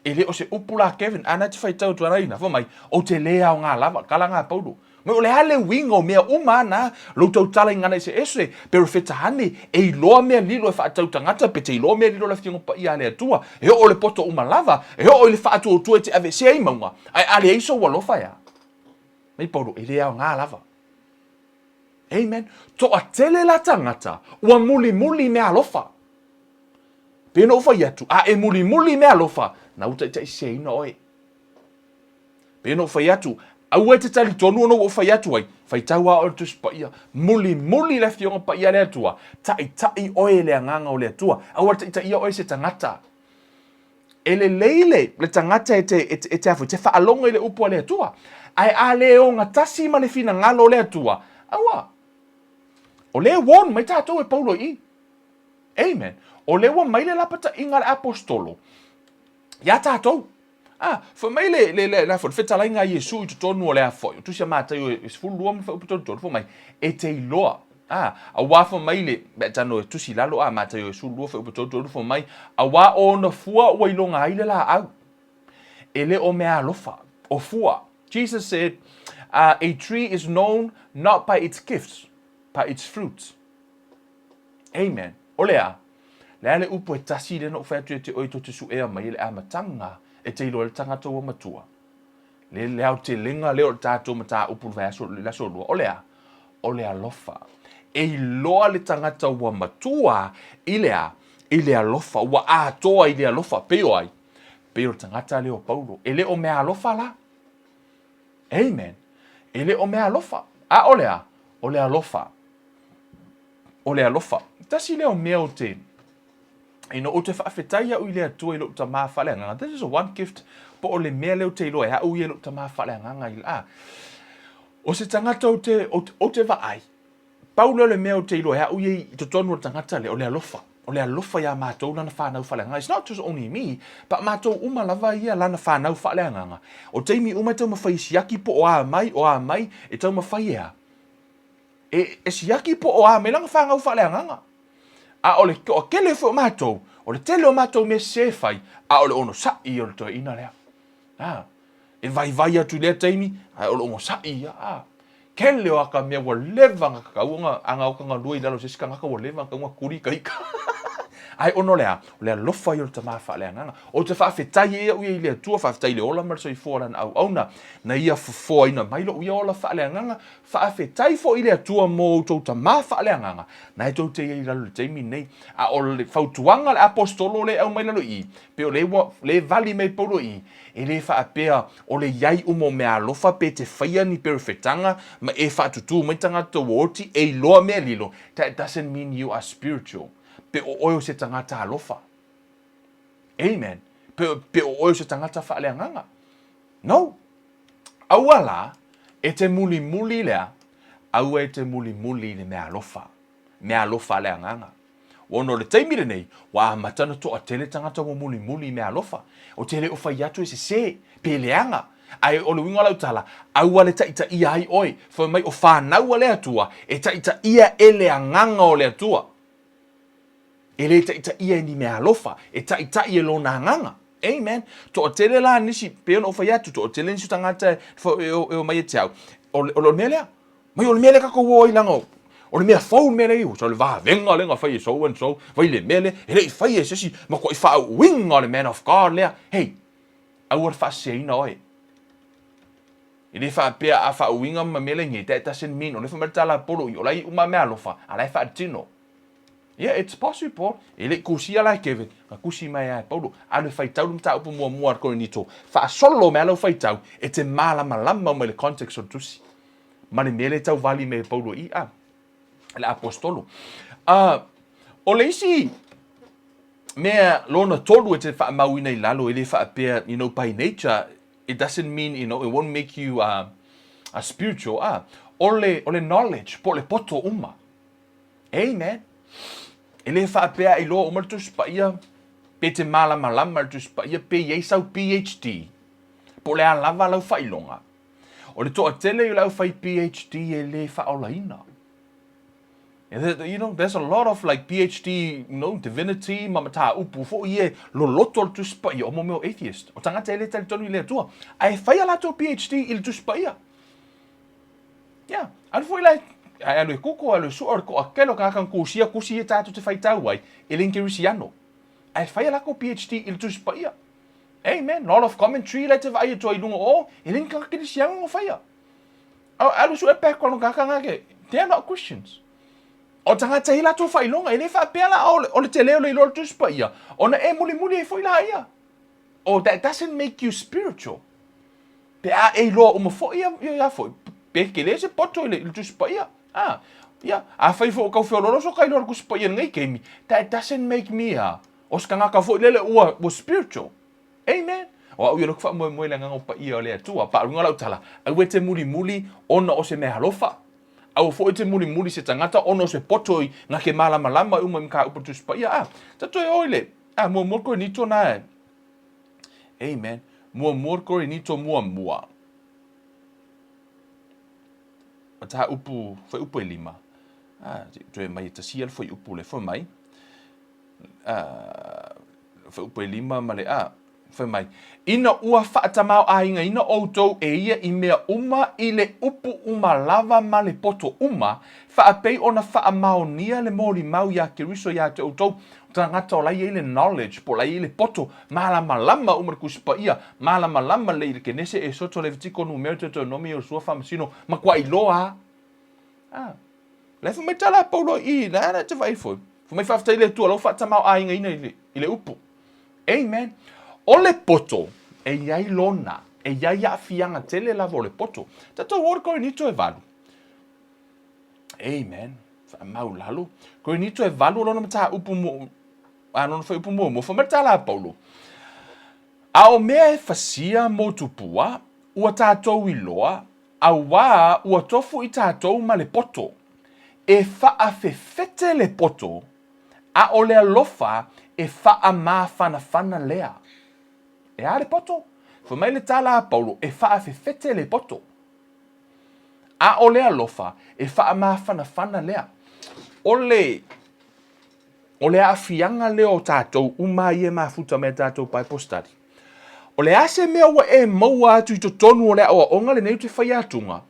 E le o se upu la Kevin, a na te faitau atu ana ina, fai mai, ou te le aoga lava, kala nga Paulo. Mai o le a le uiga o mea uma ana, lou tautala i ngana eseese, perofeta ane, e iloa mea lilo e faatau tagata, pe te iloa mea lilo le Afioga Paia a le Atua, e oo le poto uma lava, e oo i le faatuatua e te aveesea ai mauga, ae a leai sou alofa e a? Mai Paulo, e le aoga lava. Amen. Toatele la tagata, ua mulimuli mea alofa. Pei ona ou fai atu, a e mulimuli i meaalofa, na ua taitaiseseina oe. Pei ona ou fai atu, aua e te talitonu ona ua ou fai atu ai, faitau lava oe i le Tusi Paia, mulimuli le Afioga Paia a le Atua, taitai oe e le Agaga o le Atua, aua le taitaia oe e se tagata. E lelei le, le tagata e te, e te, e te, e te faalogo i le upu a le Atua, ae a le ogatasi ma le finagalo o le Atua, aua. O lea e warn mai tatou e Paulo i i. Amen. O lea ua mai le lapataiga a le Aposetolo iā tatou. A, fai mai le, le, le, le, le fetalaiga a Iesu i totonu o le a foi, o Tusi a Mataio e 12 ma le fuaiupu 33, fai mai, e te iloa. A, auā fai mai le, mea tano e tusi i lalo, a, Mataio e 12 fuaiupu 33, fai mai, auā o ona fua ua iloga ai le laau. E le o meaalofa, o fua. Jesus said, a tree is known not by its gifts, but its fruits. Amen. O le a? Le a le upu e tasi lea na ou fai atu ia te oe tou te suea mai e le amataga e te iloa ai le tagata ua matua. Le, le aotelega lea o le tatou mataupu le vaiaso, le aso lua. O le a? O le alofa. E iloa le tagata ua matua i le a? I le alofa. Ua atoa i le alofa. Pei o ai? Pei o le tagata lea o Paulo. E le o mea alofa la. Amen. E le o mea alofa. A o le a? O le alofa. O le alofa. Tasi lea o mea ou te ina ou te faafetai au i le Atua i lou tamā faaleagaga. This is one gift po o le mea lea ou te iloa e au ia i lou tamā faaleagaga i la. O se tagata ou te, ou te, ou te vaai, pau lea o le mea ou te iloa e au ia i totonu o le tagata lea, o le alofa. O le alofa iā matou lana whanau faaleagaga. It's not just only me, but matou uma lava ia lana whanau faaleagaga. O taimi uma e taumafai e siaki po o a mai, o a mai, e taumafai e a? E, e siaki po o a mai lana whanau faaleagaga. A o le toatele foi o matou, o le tele o matou mea sese e fai, a o le onosai o le toeaina lea. A, e vaivai atu i lea taimi, ae o le onosai ia. A, tele o aka mea ua leva ona tatau ona ana o galue i lalo o se isi tagata ua leva ona tatau ona tuli ita ita. Ae ona o le a? O le alofa ia o le tama faaleagaga. Ou te faafetai ai au ia i le Atua, faafetai i le ola ma le soifua o lana auauna, na ia fofoaina mai lou ia ola faaleagaga. Faafetai foi i le Atua mo outou tama faaleagaga, na e tou te i ai i lalo i le taimi lenei. A o le fautuaga a le Aposetolo lea e aumai i lalo i i, pei o lea ua lea e vali mai Paulo i i, e le faapea o le i ai uma o meaalofa pe te faia ni perofetaga ma e faatutū mai tagata ua oti e iloa mea lilo, that doesn't mean you are spiritual. Pe o oe o se tagata alofa. Amen. Pe, pe o oe o se tagata faaleagaga. No. Aua la, e te mulimuli lea, aua e te mulimuli i le meaalofa. Meaalofa a le agaga. Ona o le taimi lenei, ua amata ona toatele tagata ua mulimuli i meaalofa. Ou te le o fai atu e sesē, pe leaga. Ae o le uiga o lau tala, aua le taitaia ai oe. Fai mai o fanau a le Atua, e taitaia e le Agaga o le Atua. E le taitaia e ni meaalofa, e taitai e Lona Agaga. Amen. Toatele la nisi, pei ona ou fai atu, toatele nisi o tagata e, e, e omai ia te au. O le, o le mea lea, Mai o le mea lea tatou o ai leaga o le mea fou le mea lea i o le vavega lea na fai e so and so, vai le mea lea, e le i faia e se isi matuai faauiga o le man of God lea. Hey! Aua le faaseseina oe. E le faapea a faauiga ma mea le nei, that doesn't mean, o lea fai mai le tala a Paulo i, o la e iu ma meaalofa, a la e faatino. Yeah, it's possible. E le i kusia la e Kevin, na kusi mai lava e Paulo. Alu e faitau le mataupu muamua a le Korinito. Faasolo mai lava lau faitau, e te malamalama uma i le context o le tusi. Ma le mea lea e tau vali mai e Paulo i i, le aposetolo. O le isi mea lona tolu e te faamauina i lalo, e le faapea, you know, by nature, it doesn't mean, you know, it won't make you a spiritual, o le, o le knowledge, po o le poto uma. Amen. E le faapea e iloa uma le Tusi Paia, pe te malamalama le Tusi Paia, pe i ai sau PhD, po o le a lava lau faailoga. O le toatele o le aufai PhD e le faaolaina. You know, there's a lot of like PhD, you know, divinity ma mataupu foi ia e loloto le Tusi Paia o mo mea o atheist, o tagata e le talitonu i le Atua, ae fai a latou PhD i le Tusi Paia. Yeah, alu foi la e alu e kuko, alu e sua o le toatele o tagata na kusia kusi ia tatou te faitau ai, e le ni kerisiano. Ae fai a latou PhD i le Tusi Paia. Amen. Lot of commentary la e te vaai atu ai i luga o, e le ni tagata kerisiano na faia. Alu sue background o tagata na ke, they are not Christians. O tagata i latou faailoga, e le faapea la o le tele o le iloa o le Tusi Paia, ona e mulimuli ai foi la ia. Oh, that doesn't make you spiritual. Pe a e iloa uma foi ia, ia foi, pe tele se poto i le, i le Tusi Paia. Ah, ia, afai foi o kau feoloolo so ka iloa le Tusi Paia i lenei taimi, that doesn't make me a, o se tagata foi lele ua, ua spiritual. Amen. O au ia loku faamoemoe i le agaga o paia o le Atua. Paʻaluga lau tala, aua e te mulimuli ona o se mea alofa. Aua foi e te mulimuli se tagata ona o se poto i nga ke malamalama i uma i mataupu o le Tusi Paia. Ah, ta toe o i le, ah, muamua le Korinito na e. Amen. Muamua le Korinito muamua. Mataupu, fuaiupu e lima. Ah, toe mai e tasia le fuaiupu le fai mai. Ah, fuaiupu e lima ma le a. Fai mai, Ina ua faatamaoaigaina outou e ia i mea uma i le upu uma lava ma le poto uma, faapei ona faamaonia le molimau iā Keriso iā te outou, tagata o la i ai le knowledge, po o la i ai le poto, malamalama uma le Tusi Paia, malamalama lelei i le Kenese, Esoto, Levitiko, Numera, Deuteronomi, Iosua, Faamasino, matuai loa a. A. La e fai mai tala a Paulo i i, la e te vaai foi. Fai mai faafetai i le Atua, la ua faatamaoaigaina i le, i le upu. Amen. O le poto, e i ai lona, e i ai aafiaga tele lava o le poto. Tatou o le Korinito e valu. Amen. Faamau lalo. Korinito e valu o lona mataupu mo, a lona fuaiupu muamua, fai mai le tala a Paulo. A o mea e fasia mo tupua, ua tatou iloa, Auā ua tofu i tatou ma le poto, e faafefete le poto, a o le alofa e faamafanafana lea. E a le poto? Fai mai le tala a Paulo, e faafefete le poto, a o le alofa e faamafanafana lea. O le, o le aafiaga lea o tatou uma ia e mafuta mai a tatou Bible study. O le a se mea ua e maua atu i totonu o le aoaoga lenei ou te fai atuga,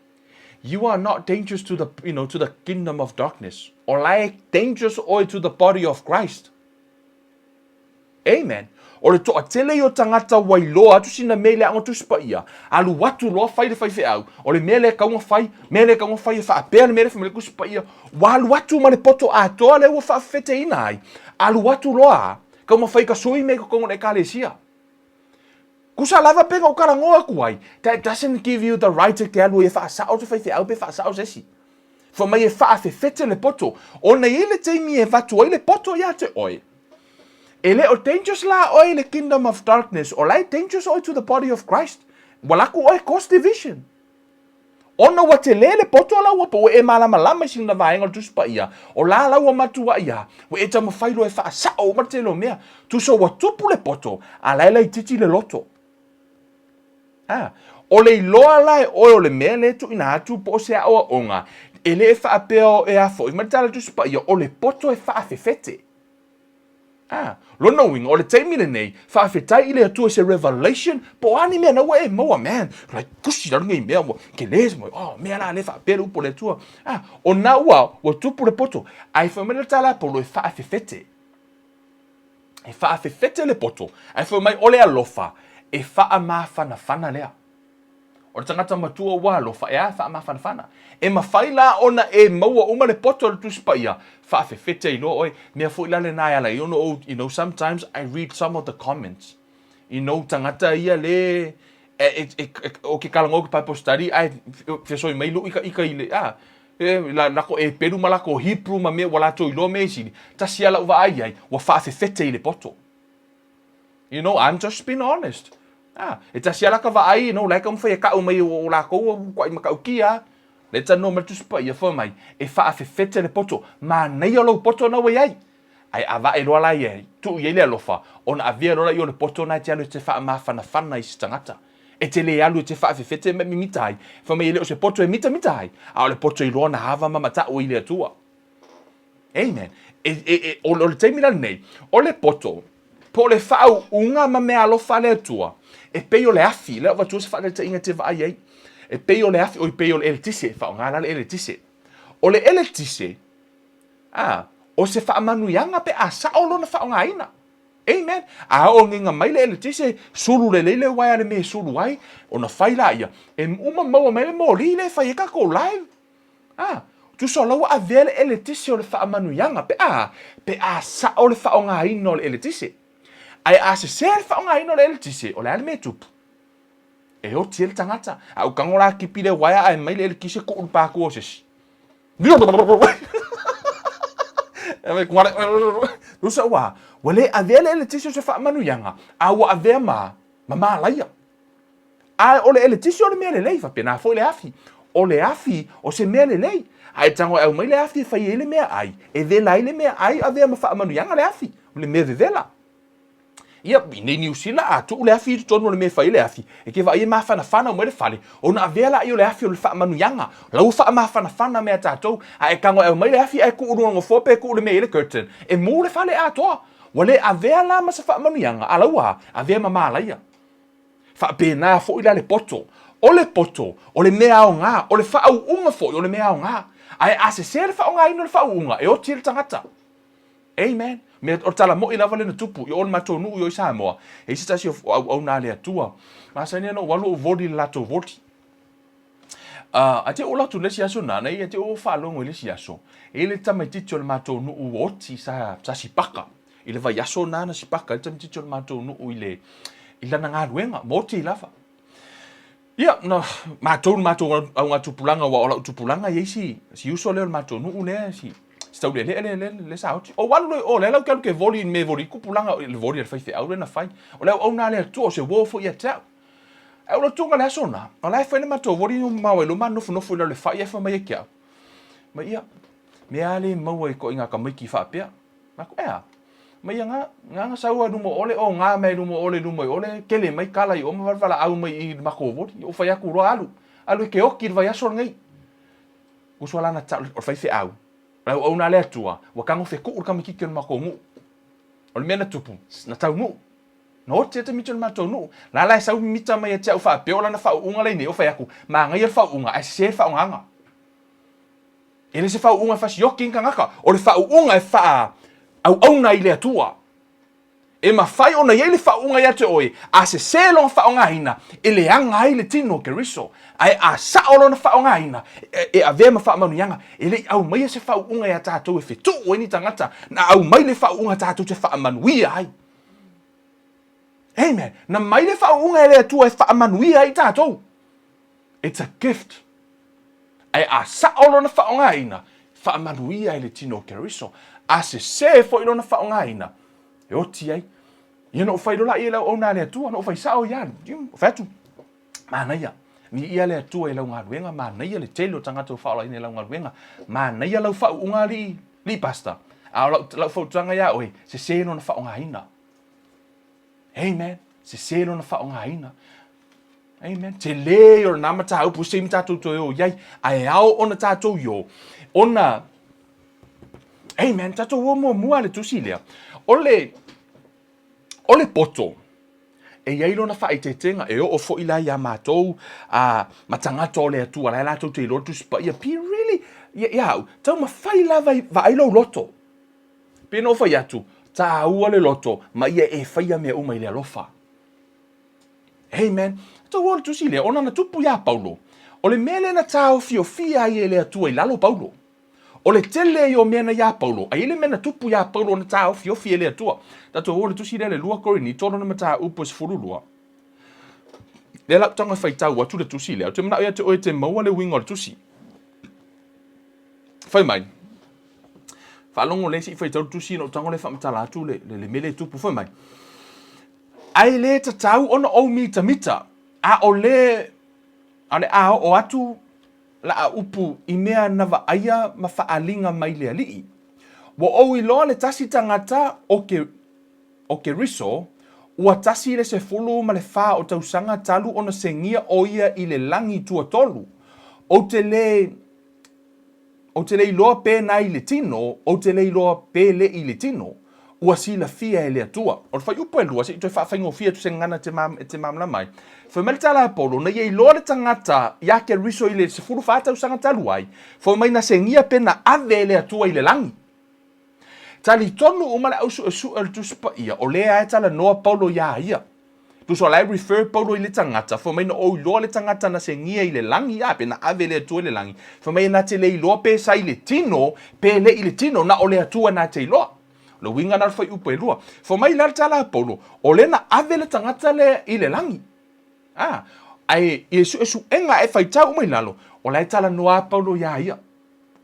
you are not dangerous to the, you know, to the kingdom of darkness. O la e dangerous oe to the body of Christ. Amen. O le toatele ia o tagata ua iloa atu sina mea i le Aoga Tusi Paia, alu atu loa fai le faifeau, o le mea lea e tatau ona fai, mea lea e tatau ona fai e faapea le mea lea e fai mai le Tusi Paia, ua alu atu ma le poto atoa lea ua faafefeteina ai, alu atu loa, Taumafai ka sui mea i totonu o le Ekalesia. Kusa lava pe na ou talanoa atu ai, that doesn't give you the right e te alu ai e faasao se faifeau pe faasao se isi. Fai mai e faafefete le poto, ona e i ai le taimi e avatu ai le poto ia te oe. E le o dangerous la oe i le kingdom of darkness, o la e dangerous oe to the body of Christ. Ua laku oe cause division. Ona ua tele le poto la ua po ua e malamalama i sina vaega o le Tusi Paia, o la la ua matuai a, ua e taumafai loa e faasao uma le tele o mea. Tusa ua tupu le poto, a la e laitiiti le loto. A, o le iloa la e oe o le mea lea e tuuina atu po o se aoaoga, e le faapea o e a foi ma le tala Tusi Paia, o le poto e faafefete. A, lona uiga, o le taimi lenei, faafetai i le Atua i se revelation, po o a ni mea na ua e maua, man, like, kusi lalo nei mea, ua tele se oh, mea la le faapea le upu a le Atua. A, o na ua, ua tupu le poto, ae fai mai le tala a Paulo e faafefete. E faafefete le poto, ae fai mai o le alofa, E faamafanafana lea. O le tagata matua ua alofa, e a e faamafanafana. E mafai la ona e maua uma le poto o le Tusi Paia, faafefete ai loa oe. Mea foi la lena e ala ai ona ou, you know, sometimes I read some of the comments, you know, tagata ia le, e, e, e, o ke kalagoa ke Bible study, ae fesoi mai lou ika ika i le, a, e, la, lako Eperu ma lako Hebrew ma mea ua latou iloa mea i sili, tasi a lau vaai ai, ua faafefete i le poto. You know, I'm just being honest. Ah, e tasi ala ka vaai, you know, la e taumafai e kau mai o lakou o kuai matautia. Le talanoa mai le Tusi Paia, fai mai, e faafefete le poto, manaia lou poto na ua i ai. Ae avae loa la ia, tuu i ai le alofa, ona avea loa laia o le poto na e te alu e te faamafanafana i se tagata. E te le alu e te faafefete ma e mimita ai. Fai mai e le o se poto e mitamita ai, a o le poto i loa na ava ma matau ai le Atua. Amen. E, e, e, o, o le taimi la lenei, o le poto, po o le faauuga ma mea alofa a le Atua, e pei o le afi, lea ua avatua se faataitaiga e te vaai ai, e pei o le afi, oi pei o le eletise, faaaoga la le eletise. O le eletise, a, o se faamanuiaga pe a sao lona faaaogaina. Amen. A oo ngega mai le eletise, sulu lelei le uaea le mea e sulu ai, ona fai laia, e uma maua mai le moli lea e fai ai tatou live. A, tusa o la ua avea le eletise o le faamanuiaga, pe a, pe a sao le faaaogaina o le eletise. Ae a sesē le faaaogaina o le eletise, o le a le mea e tupu? E oti ai le tagata. A ou tago la kipi le uaea ae mai le eletise tuu i le pākua o se isi. Tusa ua, ua le avea le eletise o se faamanuiaga, a ua avea ma, ma malaia. A o le eletise o le mea lelei, faapena foi le afi. O le afi o se mea lelei. A e tago e aumai le afi e fai ai le meaai, e vela ai le meaai, avea ma faamanuiaga le afi, o le mea vevela. Ia, i nei Niu Sila, a tuu le afi i totonu o le mea e fai ai le afi, e te vaai e mafanafana uma ai le fale, ona avea laia o le afi o le faamanuiaga. O la ua faamafanafana mea a tatou. A e tago e aumai le afi ae tuu i luga o le nofoa pe tuu i le mea e i ai le curtain, e mu le fale atoa. Ua le avea la ma se faamanuiaga, a la ua avea ma malaia. Faapena foi la le poto. O le poto, o le mea aoga, o le faauuga foi, o le mea aoga. Ae a sesē le faaaogaina o le faauuga, e oti ai le tagata. Amen. Mea, o le tala moi lava lea na tupu i o i le matou nuu i o i Samoa, e i ai se tasi o auauna a le Atua, masani ona ou alu ou voli i le latou voli. Uh, ae te ou alu atu i le isi aso na, nei, te ou faalogo i le isi aso, e i ai le tamaitiiti o le matou nuu ua oti sa, sa sipaka. I le vaiaso na na sipaka ai le tamaitiiti o le matou nuu i le, i lana galuega, ma oti ai lava. Ia, na, matou le matou augatupulaga, aua o lau tupulaga e i ai si, si uso lea o le matou nuu lea, si, si taulealea lea, lea, lea sa oti. Ou alu loa i o, lea la ou te alu ke voli i le mea e voli ai tupulaga, le voli a le faifeau lea na fai. O le auauna a le Atua, o se uo foi ia te au. Ae ua tuga le aso na, o la e fai le matou voli ma wai luma nofonofo i lalo le fai ae fai mai ia ki au. Mai ia, mea a le maua i koʻi ngā tamaiti faapea. Aku, e a? Mai ia ngā, ngā ngā sau a luma o ole, o ngā mea i luma o ole, luma i ole, kele mai kala i o ma valaau mai i le matou voli. Ou fai atu loa alu, alu e ke oki i le vaiaso lenei. Uso la na tau, o le faifeau, o le auauna a le Atua, ua tago fetuu le tamaititi o le matou nuu. O le mea na tupu, na taunuu. Na oti ai tamaiti o le matou nuu. La la e sau mimita mai ia te au faapea o lana faauuga la i nei, o fai atu, manaia le faauuga ae sese le faaaogaga. E le se faauuga e fasioki ni tagata, o le faauuga e faaauauna ai i le Atua. E mafai ona i ai le faauuga ia te oe, a sese lona faaaogaina, e leaga ai le tino o Keriso. Ae a sao lona faaaogaina, e avea ma faamanuiaga. E le i aumaia se faauuga ia tatou e fetuu ai ni tagata, na aumai le faauuga tatou te faamanuia ai. Amen. Na mai le faauuga e le Atua e faamanuia ai tatou. It's a gift. Ae a sao lona faaaogaina, faamanuia ai le tino o Keriso. A sesē foi lona faaaogaina, e oti ai. Ia na ou fai loa laia i le auauna a le Atua, na ou fai sao ia, fai atu, manaia, viia le Atua i lau galuega, manaia le tele o tagata ua faaolaina i lau galuega, manaia lau faauuga alii, alii pastor, a o lau, lau fautuaga iā oe, sesē lona faaaogaina. Amen. Sesē lona faaaogaina. Amen. Tele o lena mataupu se taimi tatou toe o i ai, ae ao ona tatou i o, ona, Amen, tatou o muamua le tusi lea. O le, o le poto, e i ai lona faaeteetega, e oo foi la iā matou a, ma tagata o le Atua, la e latou te iloa le Tusi Paia, be really, ia, ia au, taumafai lava e vaai lou loto. Pei ona ou fai atu, tāua le loto, ma ia e faia mea uma i le alofa. Amen. Tou o le tusi lea, ona na tupu iā Paulo, o le mea lea na taofiofia ai e le Atua i lalo Paulo. O le tele ia o mea na iā Paulo, a i ai le mea na tupu iā Paulo na taofiofi e le Atua. Tatou o le tusi lea le 2 Korinito lona mataupu e 12. Lea la ou tago e faitau atu le tusi lea, ou te manao ia te oe e te maua le uiga o le tusi. Fai mai, faalogo lelei se i faitau le tusi ona ou tago lea e faamatala atu le, le, le mea lea e tupu. Fai mai, ae le tatau ona ou mitamita, a o le, a o le a oo atu la upu i mea na vaaia ma faaaliga mai le Alii. Ua ou iloa le tasi tagata o ke, o Keriso, ua tasi le 14 o tausaga talu ona segia o ia i le lagi tuatolu. Ou te le, ou te le iloa pe na i le tino, ou te le iloa pe le i le tino. Ua silafia e le Atua. O le fuaiupu e lua, se i toe faafaigofie atu se gagana e te, e te malamalama ai. Fai mai le tala a Paulo, na ia iloa le tagata iā Keriso i le 14 tausaga talu ai, fai mai na segia pe na ave e le Atua i le lagi. Talitonu uma le au suesue o le Tusi Paia, o lea e talanoa Paulo iā ia. Tusa o la e refer Paulo i le tagata, fai mai na ou iloa le tagata na segia i le lagi, a, pe na ave e le Atua i le lagi. Fai mai e na te le iloa pe sa i le tino, pe le i le tino, na o le Atua na te iloa. O le uiga na o le fuaiupu e lua. Fai mai la le tala a Paulo, o lea na ave le tagata lea i le lagi. A, ae i le suesuega e faitau uma i lalo, o la e talanoa a Paulo iā ia.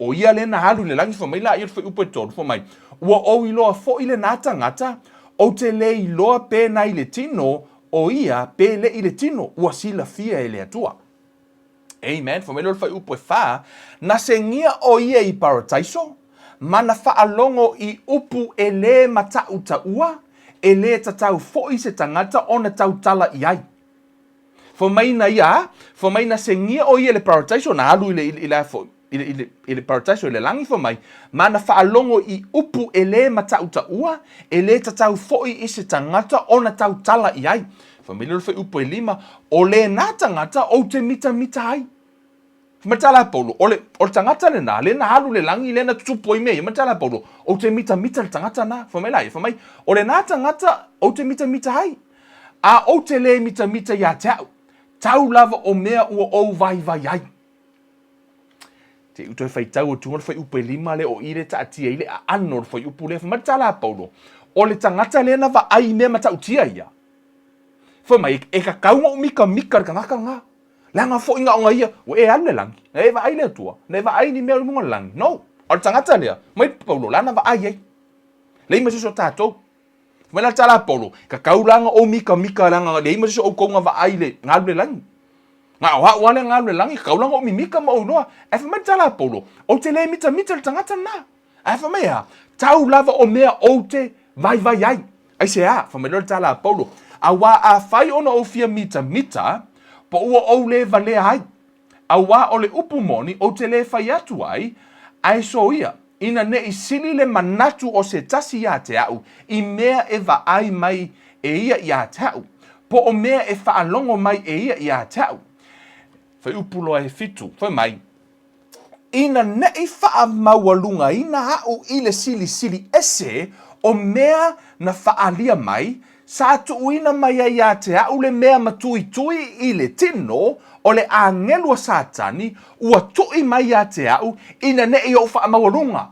ʻO ia lea na alu i le lagi, fai mai laia i le fuaiupu e tolu, fai mai, Ua ou iloa foi lenā tagata, ou te le iloa pe na i le tino o ia pe le i le tino, ua silafia e le Atua. Amen. Fai mai loa le fuaiupu e fā, Na segia ʻo ia i Parataiso, ma na faalogo i upu e lē mataʻutaʻua, e lē tatau foi se tagata ona tautala i ai. Fai mai na ia a, fai mai na segia ʻo ia i le parataiso, na alu i le, i le a foi, i le, i le, i le parataiso i le lagi, fai mai, ma na faalogo i upu e lē mataʻutaʻua, e lē tatau foi i se tagata ona tautala i ai. Fai mai lea o le fuaiupu e lima, o lenā tagata ou te mitamita ai. Fai mai le tala a Paulo, o le, o le tagata lenā, lea na alu i le lagi, lea na tutupu ai mea ia, fai mai le tala a Paulo, ou te mitamita i le tagata na. Fai mai la ia, fai mai, o lenā tagata ou te mitamita ai, a ou te lē mitamita iā te a'u, tau lava o mea ua ou vaivai ai. Te i toe faitau atu le fuaiupu e lima lea o i lea e taatia ai le aano o le fuaiupu lea. Fai mai le tala a Paulo, o le tagata lea na vaai i mea matautia ia. Fai mai, e tatau ona ou mitamita i le tagata lena. Leaga foi na ona ia, ua e alu i le lagi, na e vaai le Atua, na e vaai ni mea o i luga o le lagi. No. O le tagata lea, mai Paulo, lana vaai ai. Leai ma se isi o tatou. Fai mai la le tala a Paulo, tatau la ona ou mikamika leaga leai ma se isi o outou na vaai i le na alu i le lagi. Na o a'u lava lea na alu i le lagi, tatau la ona ou mimika ma ou iloa. Ae fai mai le tala a Paulo, ou te le mitamita i le tagata lena. Ae fai mai e a? Tau lava o mea ou te vaivai ai. Aisea? Fai mai loa le tala a Paulo, Auā afai ona ou fia mitamita, po ua ou lē valea ai. Auā o le upu moni ou te lē fai atu ai, ae soia, ina ne i sili le manatu o se tasi iā te a'u i mea e vaai mai e ia iā te a'u, po o mea e faalogo mai e ia iā te a'u. Fuaiupu loa e fitu, fai mai, Ina neʻi faamaualugaina aʻu i le silisili ese o mea na faaalia mai, sa tuuina mai ai iā te aʻu le mea matuitui i le tino o le āngelu a Satani ua tuʻi mai iā te aʻu ina neʻi oʻu faamaualuga.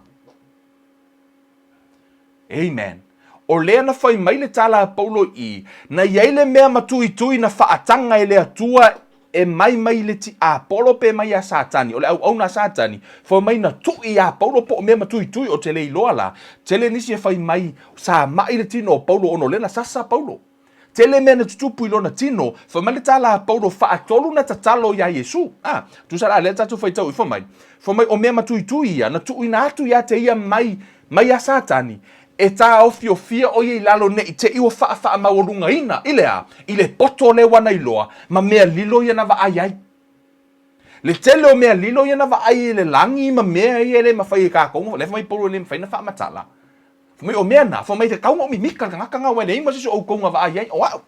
Amen. O lea na fai mai le tala a Paulo i, na i ai le mea matuitui na faataga e le Atua e mai mai le tiapolo pe mai iā Satani, o le auauna a Satani, fai mai na tuʻi iā Paulo po o mea matuitui o te le iloa la, tele nisi e fai mai sa maʻi le tino o Paulo ona o lea na sasa Paulo. Tele mea na tutupu i lona tino, fai mai le tala a Paulo faatolu na tatalo iā Iesu. A, tusa la lea tatou faitau i fai mai, fai mai o mea matuitui ia na tuuina atu iā te ia mai, mai iā Satani, e tāofiofia ʻo ia i lalo ne i te i ua faafaaamaualugaina i le a? I le poto o le ua na iloa, ma mea lilo ia na vaai ai. Le tele o mea lilo ia na vaai i le lagi ma mea ia e le mafai e kākou, lea fai mai Paulo e le mafai na faamatala. Fai mai o mea na, fai mai tatau ona ou mimika le tagata na aua e leai ma se isi o outou na vaai ai, o a'u.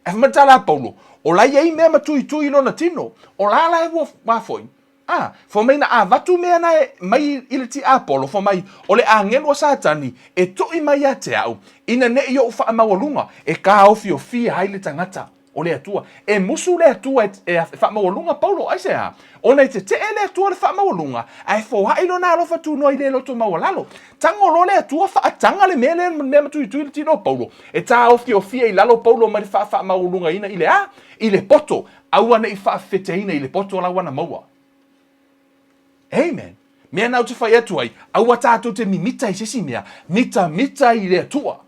Ae fai mai le tala a Paulo, o la e i ai mea matuitui i lona tino, o la la e ua wā foi. A, fai mai na avatu mea na e mai i le tiapolo, fai mai, o le agelu a Satani e tuʻi mai ia te a'u, ina neʻi oʻu faamaualuga, e kāofiofia ai le tagata. O le Atua. E musu le Atua e, e, e faamaualuga Paulo, aisea? Ona e tete'e le Atua le faamaualuga, ae foai lona alofa tunoa i le loto maualalo. Tago loa le Atua faataga le mea lea, mea matuitui le tino o Paulo, e taofiofia i lalo Paulo mai le faafaamaualugaina i le a? I le poto. Aua ne i faafefeteina i le poto la ua na maua. Amen. Mea na ou te fai atu ai, aua tatou te mimita i se isi mea, mitamita i le Atua.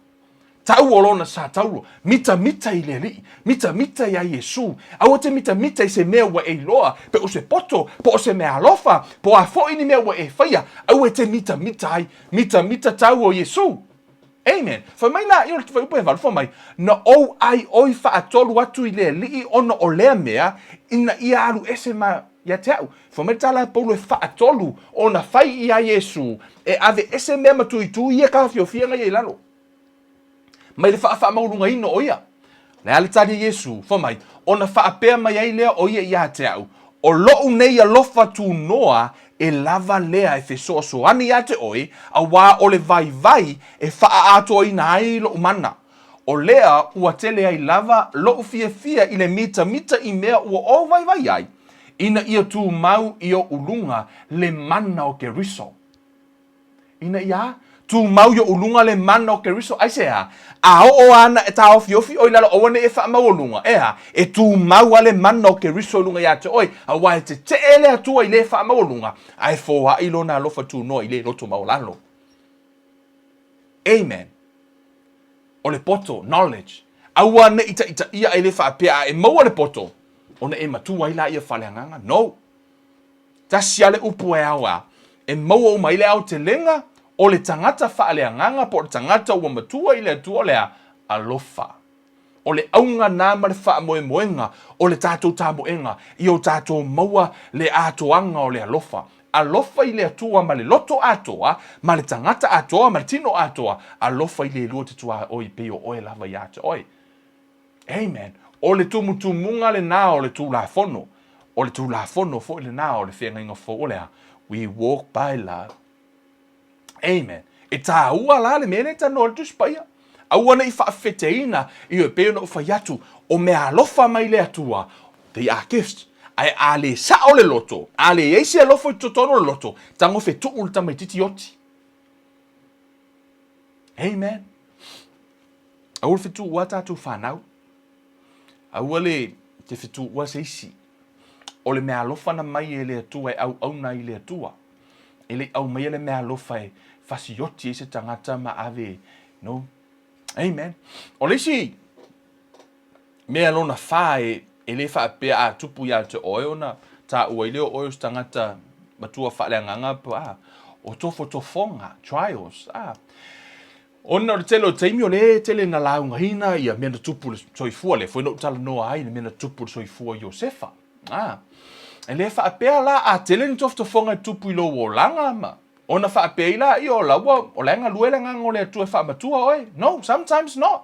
Tau o lona sa tauro, mitamita i le Alii, mitamita iā Iesu. Aua te mitamita i se mea ua e iloa, pe o se poto, po o se meaalofa, po o a foi ni mea ua e faia, aua e te mitamita ai, mitamita tau o Iesu. Amen. Fai mai la i o le fuaiupu e valu, fai mai, Na ou ʻaiʻoi faatolu atu i le Alii ona o lea mea, ina ia alu ese ma ia te aʻu. Fai mai le tala a Paulo e faatolu ona fai iā Iesu e ave ese mea matuitui ia taofiofiga ia i lalo mai le faafaamaualugaina o ia. Le a le tali a Iesu? Fai mai, ona faapea mai ai lea o ia iā te aʻu, O loʻu nei alofa tunoa e lava lea e fesoasoani iā te oe, auā o le vaivai e faaatoaina ai loʻu mana. O lea ua tele ai lava loʻu fiafia i le mitamita i mea ua ou vaivai ai, ina ia tumau i oʻu luga le mana o Keriso. Ina ia a? Tumau i oʻu luga le mana o Keriso. Aisea? A oo ana e taofiofi oe i lalo, aua ne i e faamaualuga. Ea? E tumau a le mana o Keriso i luga iā te oe, auā e teteʻe le Atua i le faamaualuga, a e foai lona alofa tunoa i le loto maualalo. Amen. O le poto, knowledge. Aua ne i taʻitaʻia e le faapea a e maua le poto, ona e matua ai laia faaleagaga. No. Tasi a le upu e ao a e maua uma ai le aotelega o le tagata faaleagaga po o le tagata ua matua i le Atua o le a? Alofa. O le auga na ma le faamoemoega o le tatou tamoega ia o tatou maua le atoaga o le alofa. Alofa i le Atua ma le loto atoa, ma le tagata atoa, ma le tino atoa. Alofa i le lua te tuaoi pei o oe lava ia te oe. Amen. O le tumutumuga lenā o le Tulafono. O le Tulafono foi lenā o le Feagaiga Fou o le a? We walk by love. Amen. E tāua la le mea lea e talanoa ai le Tusi Paia. Aua ne i faafefeteina i oe pei ona ou fai atu, o mea alofa mai le Atua, they are gifts. Ae a le sao le loto, a leai se alofa i totonu o le loto, tago fetuu le tamaititi oti. Amen. Aua le fetuua tatou fanau. Aua le te fetuua se isi. O le meaalofa na mai e le Atua e auauna ai i le Atua. E le i aumaia le meaalofa e fasioti ai se tagata ma ave, no. Amen. O le isi mea lona fa e, e le faapea a tupu ia te oe ona taua ai lea o oe o se tagata matua faaleagaga, a, o tofotofoga, trials, a. Ona o le tele o taimi o lea e tele ina laugaina ia mea na tupu i le soifua, lea foi na ou talanoa ai i le mea na tupu i le soifua o Iosefa. A, e le faapea la a tele ni tofotofoga e tupu i lou olaga ma ona faapea ai la ia o la ua, o la e galue le agaga o le Atua e faamatua oe. No, sometimes not.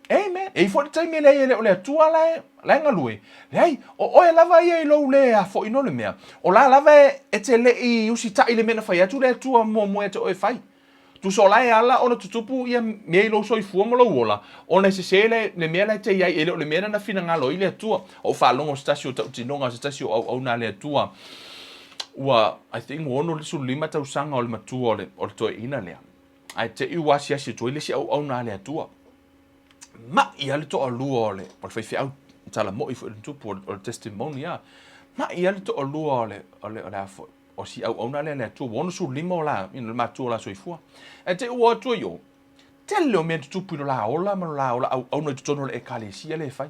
Amen. E i ai foi le taimi e leai e le o le Atua la e, la e galue. Leai, o oe lava ia i lou le afo'i no le mea. O la lava e, e te le i usitai i le mea na fai atu le Atua muamua ia te oe e fai. Tusa o la e ala ona tutupu ia mea i lou soifua ma lou ola, ona e sesē le, le mea la e te i ai, e le o le mea na finagalo ai le Atua. Ou faalogo se tasi o tautinoga, se tasi o auauna a le Atua, ua, I think ua 65 tausaga o le matua o le, o le toeaina lea. Ae te i ua asiasi atu ai le isi auauna a le Atua. Maʻi lava le toalua o le, o le faifeau, tala moʻi foi le tupu o le, o le testimony a. Maʻi lava le toalua o le, o le, o le a foi, o si auauna lea a le Atua, ua 65 o la, you know, le matua o la soifua. Ae te i ua o atu ai o, tele o mea tutupu i lo la ola ma lo la ola auauna i totonu o le Ekalesia lea e fai.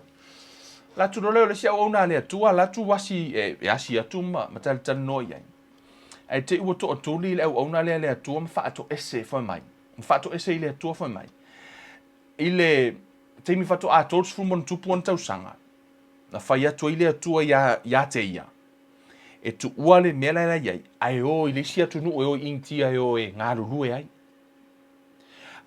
La atu loa lea o le isi auauna a le Atua, la atu asi, e, e asi atu ma, ma talatalanoa i ai. Ae te i ua toatuli le auauna lea a le Atua ma faatoese fai mai, ma faatoese i le Atua fai mai. I le taimi faatoa 30 ma ona tupu ona tausaga, na fai atu ai le Atua iā, iā te ia, e tuua le mea la e i ai, ae o i le isi atunuu e o i Initia e o e galulue ai.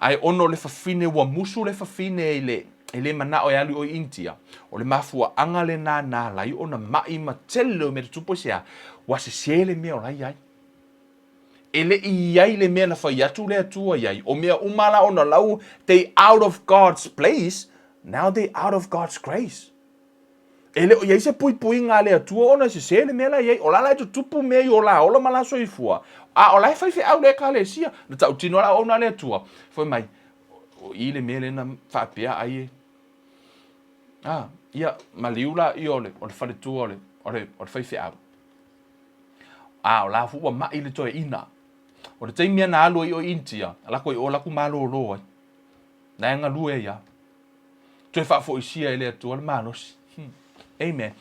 Ae ona o le fafine, ua musu le fafine i le, e le manao e alu i o i Initia, o le mafuaaga lenā na ala ai ona maʻi ma tele o mea tutupu aisea, ua sesē le mea o la e i ai. E le i i ai le mea na fai atu le Atua i ai, o mea uma la ona lau, they out of God's place. Now they out of God's grace. E le o i ai se puipuiga a le Atua ona e sesē le mea la e i ai. O la la e tutupu mea i o la ola ma la soifua, a o la e faifeau le Ekalesia. Na tautino lava auauna a le Atua, fai mai, o i le mea lea na faapea ai e, a, ia, maliu laia o le, o le faletua o le, o le, o le faifeau. A o la foi ua ma'i le toeaina. O le taimi na alu ai o i Initia, lako i o la ku malōlō ai. Na e galue ai a. Toe faafoisia e le Atua le malosi. Amen.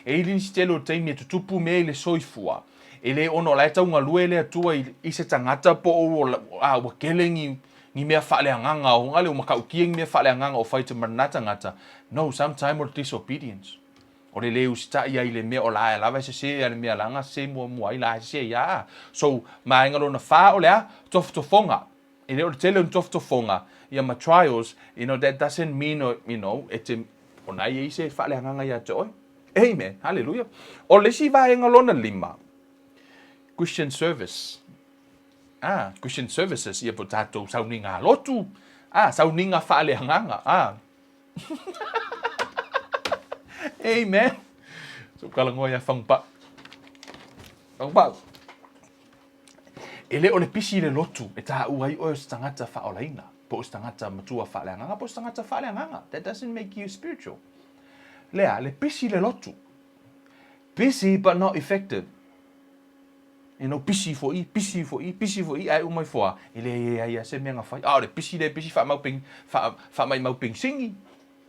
E i nisi tele o taimi e tutupu mea i le soifua, e le ono o la e tau galue le Atua i, i se tagata po o ua, a, ua kele ni, ni mea faaleagaga o ngale, ua matautia ni mea faaleagaga o fai te ma lena tagata. No, sometime o le disobedience. O le lē usitai ai i le mea o la lava e sesē a le mea la na sesē muamua ai la e sesē ai a. So, vaega lona fa o le a? Tofotofoga. E le o le tele o ni tofotofoga ia ma trials, you know, that doesn't mean, you know, e te, o na i ai se faaleagaga ia te oe. Amen. Hallelujah. O le isi vaega lona lima, Christian service. Ah, Christian services, ia po tatou sauniga lotu. Ah, sauniga faaleagaga. Ah. Amen. So talanoa ia Fagupa'u. Fagupa'u. E le o le pisi i le lotu e tāua ai oe o se tagata faaolaina, po o se tagata matua faaleagaga, po o se tagata faaleagaga. That doesn't make you spiritual. Lea, le pisi i le lotu. Busy but not effective. You know, pisi foi, pisi foi, pisi foi, ae uma ifo a, e le e ai a se mea na fai. A o le pisi le pisi whaamau peng, wha, whaamaimau pengsingi.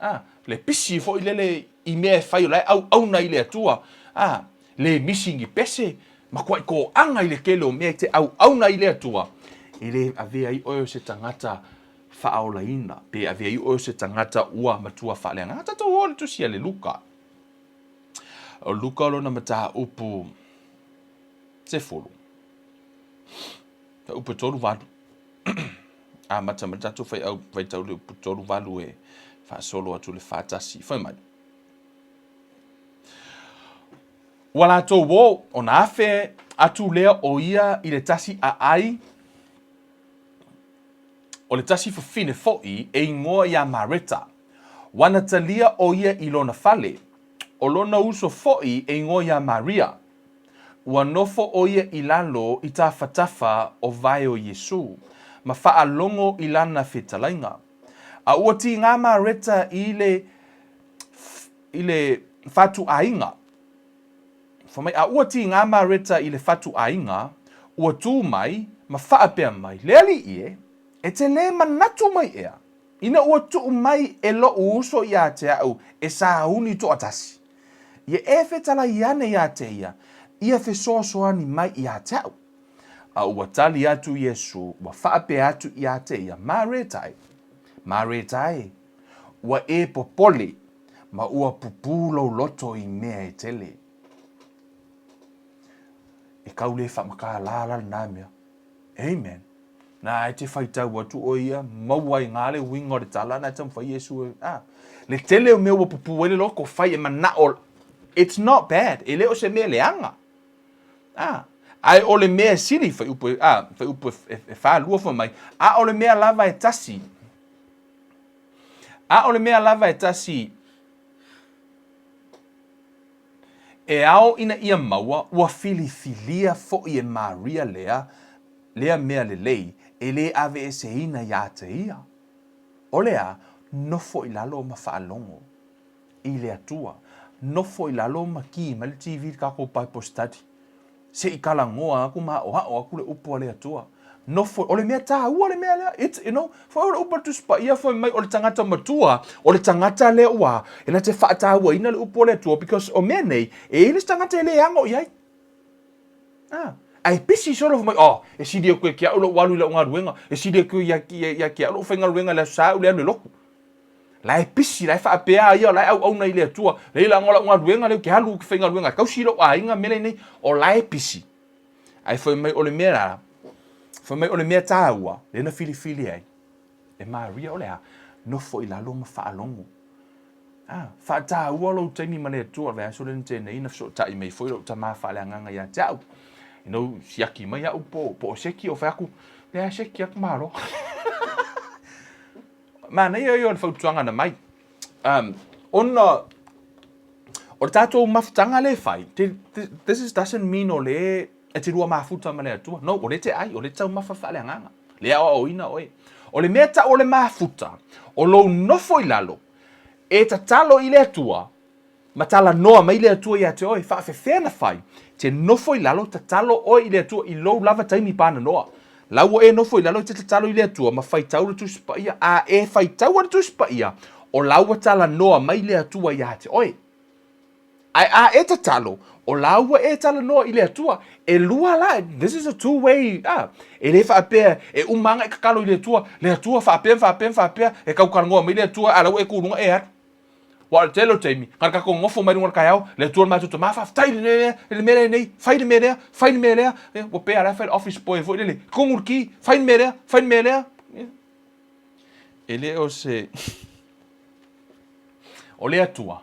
A, le pisi foi lele i mea e fai o la e auauna i le Atua. A, le misi ni pese, makuaʻi kōaga i le tele o mea e te auauna i le Atua. E le avea ai oe o se tagata faaolaina, pe avea ai oe o se tagata ua matua faaleagaga. Tatou o i le tusi a le Luka. O Luka lona mataupu 10. Upu e 38. Amata mai le tatou faiau faitau le upu 38 e faasolo atu le 41. Fai mai. Ua latou o, ona afe atu lea o ia i le tasi aai, o le tasi fafine foʻi e igoa iā Mareta. Ua na talia ʻo ia i lona fale, ʻo lona uso foʻi e igoa iā Maria. Ua nofo ʻo ia i lalo i tafatafa o vae o Iesū, ma faalogo i lana fetalaiga. A ua tīgā Mareta i le, i le fatuaiga. Fai mai, a ua tīgā Mareta i le fatuaiga, ua tū mai ma faapea mai, Le Alii e, e te lē manatu mai ea, ina ua tuu mai e loʻu uso iā te aʻu e sauni toʻatasi. Ia e fetalai ane iā te ia, ia fesoasoani mai iā te aʻu. A ua tali atu Iesū, ua faapea atu iā te ia, Mareta e, Mareta e, ua e popole, ma ua pupū lou loto i mea e tele. E kau le faamakālā la lenā mea. Amen. Nā, e te faitau atu ʻoe ia, maua ai ngā le uiga o le tala, nā e taumafai Iesu e, a. Le tele o mea ua pupū ai le loko, fai e manaʻo, it's not bad, e le o se mea leaga. A, ae o le mea e sili, fuaiupu e, a, fuaiupu e, e, e 42 fai mai, a o le mea lava e tasi, a o le mea lava e tasi, E ao ina ia maua, ua filifilia foʻi e Maria lea, lea mea lelei, e lē aveeseina iā te ia. O le a, nofo i lalo ma faalogo i le Atua. Nofo i lalo ma kī mai le TV i le kākou Bible study. Se i talanoa aku ma aʻoaʻo aku le upu a le Atua. Nofo, o le mea tāua le mea lea. It's, you know, foi o le upu a le Tusi Paia fai mai o le tagata matua, o le tagata lea ua, e na te faataua-ina le upu a le Atua, because o mea nei, e i ai le isi tagata e le ago i ai. Ah. Ae pisi solo fai mai, oh, e sili atu e ke aʻu loʻu alu i lau galuega, e sili atu ia, ia, ia ke aʻu loʻu faigaluega i le Aso Sa aʻu le alu e lotu. La e pisi, la e faapea a ia, la e auauna i le Atua, leai laga o lau galuega lea ou te alu ou te faigaluega e tausi lou aiga mea lenei, o la e pisi. Ae fai mai o le mea la, fai mai o le mea tāua, lea na filifili ai e Maria o le a? Nofo i lalo ma faalogo. Ah, faataua lou taimi ma le Atua, vaiaso lea na tea nei na fesootai mai foi lou tama faaleagaga ia te au. Ina ua siaki mai au po, po o seki o fai atu, lea seki atu malo. Manaia ia o le fautuaga na mai. Um, ona, o le tatou mafutaga lea e fai, this is doesn't mean o le e te lua mafuta ma le Atua. No, o le te ai, o le taumafa faaleagaga. Le aoaoina oe. O le mea tau o le mafuta, o lou nofo i lalo, e tatalo i le Atua, ma talanoa mai le Atua ia te oe, faafefea na fai, te nofo i lalo, tatalo oe i le Atua i lou lava taimi pananoa. La ua e nofo i lalo e te tatalo i le Atua ma faitau le Tusi Paia, a e faitaua le Tusi Paia, o la ua talanoa mai le Atua ia te oe. Ae a e tatalo, o la ua e talanoa i le Atua. E lua la, this is a two way, a, e le faapea e uma lava ona e tatalo i le Atua, le Atua faapea ma faapea ma faapea, e tau talanoa mai le Atua, a o la ua e tu i luga e alu. Aua o le tele o taimi, na o le tatou nofo mai luga o le taeao, le Atua le matou tama, faafetai i le mea lenei, fai le mea lea, fai le mea lea. Ua pei lava o la e fai le office boy foi lele, tumu le ki, fai le mea lea, fai le mea lea. E le o se... O le Atua,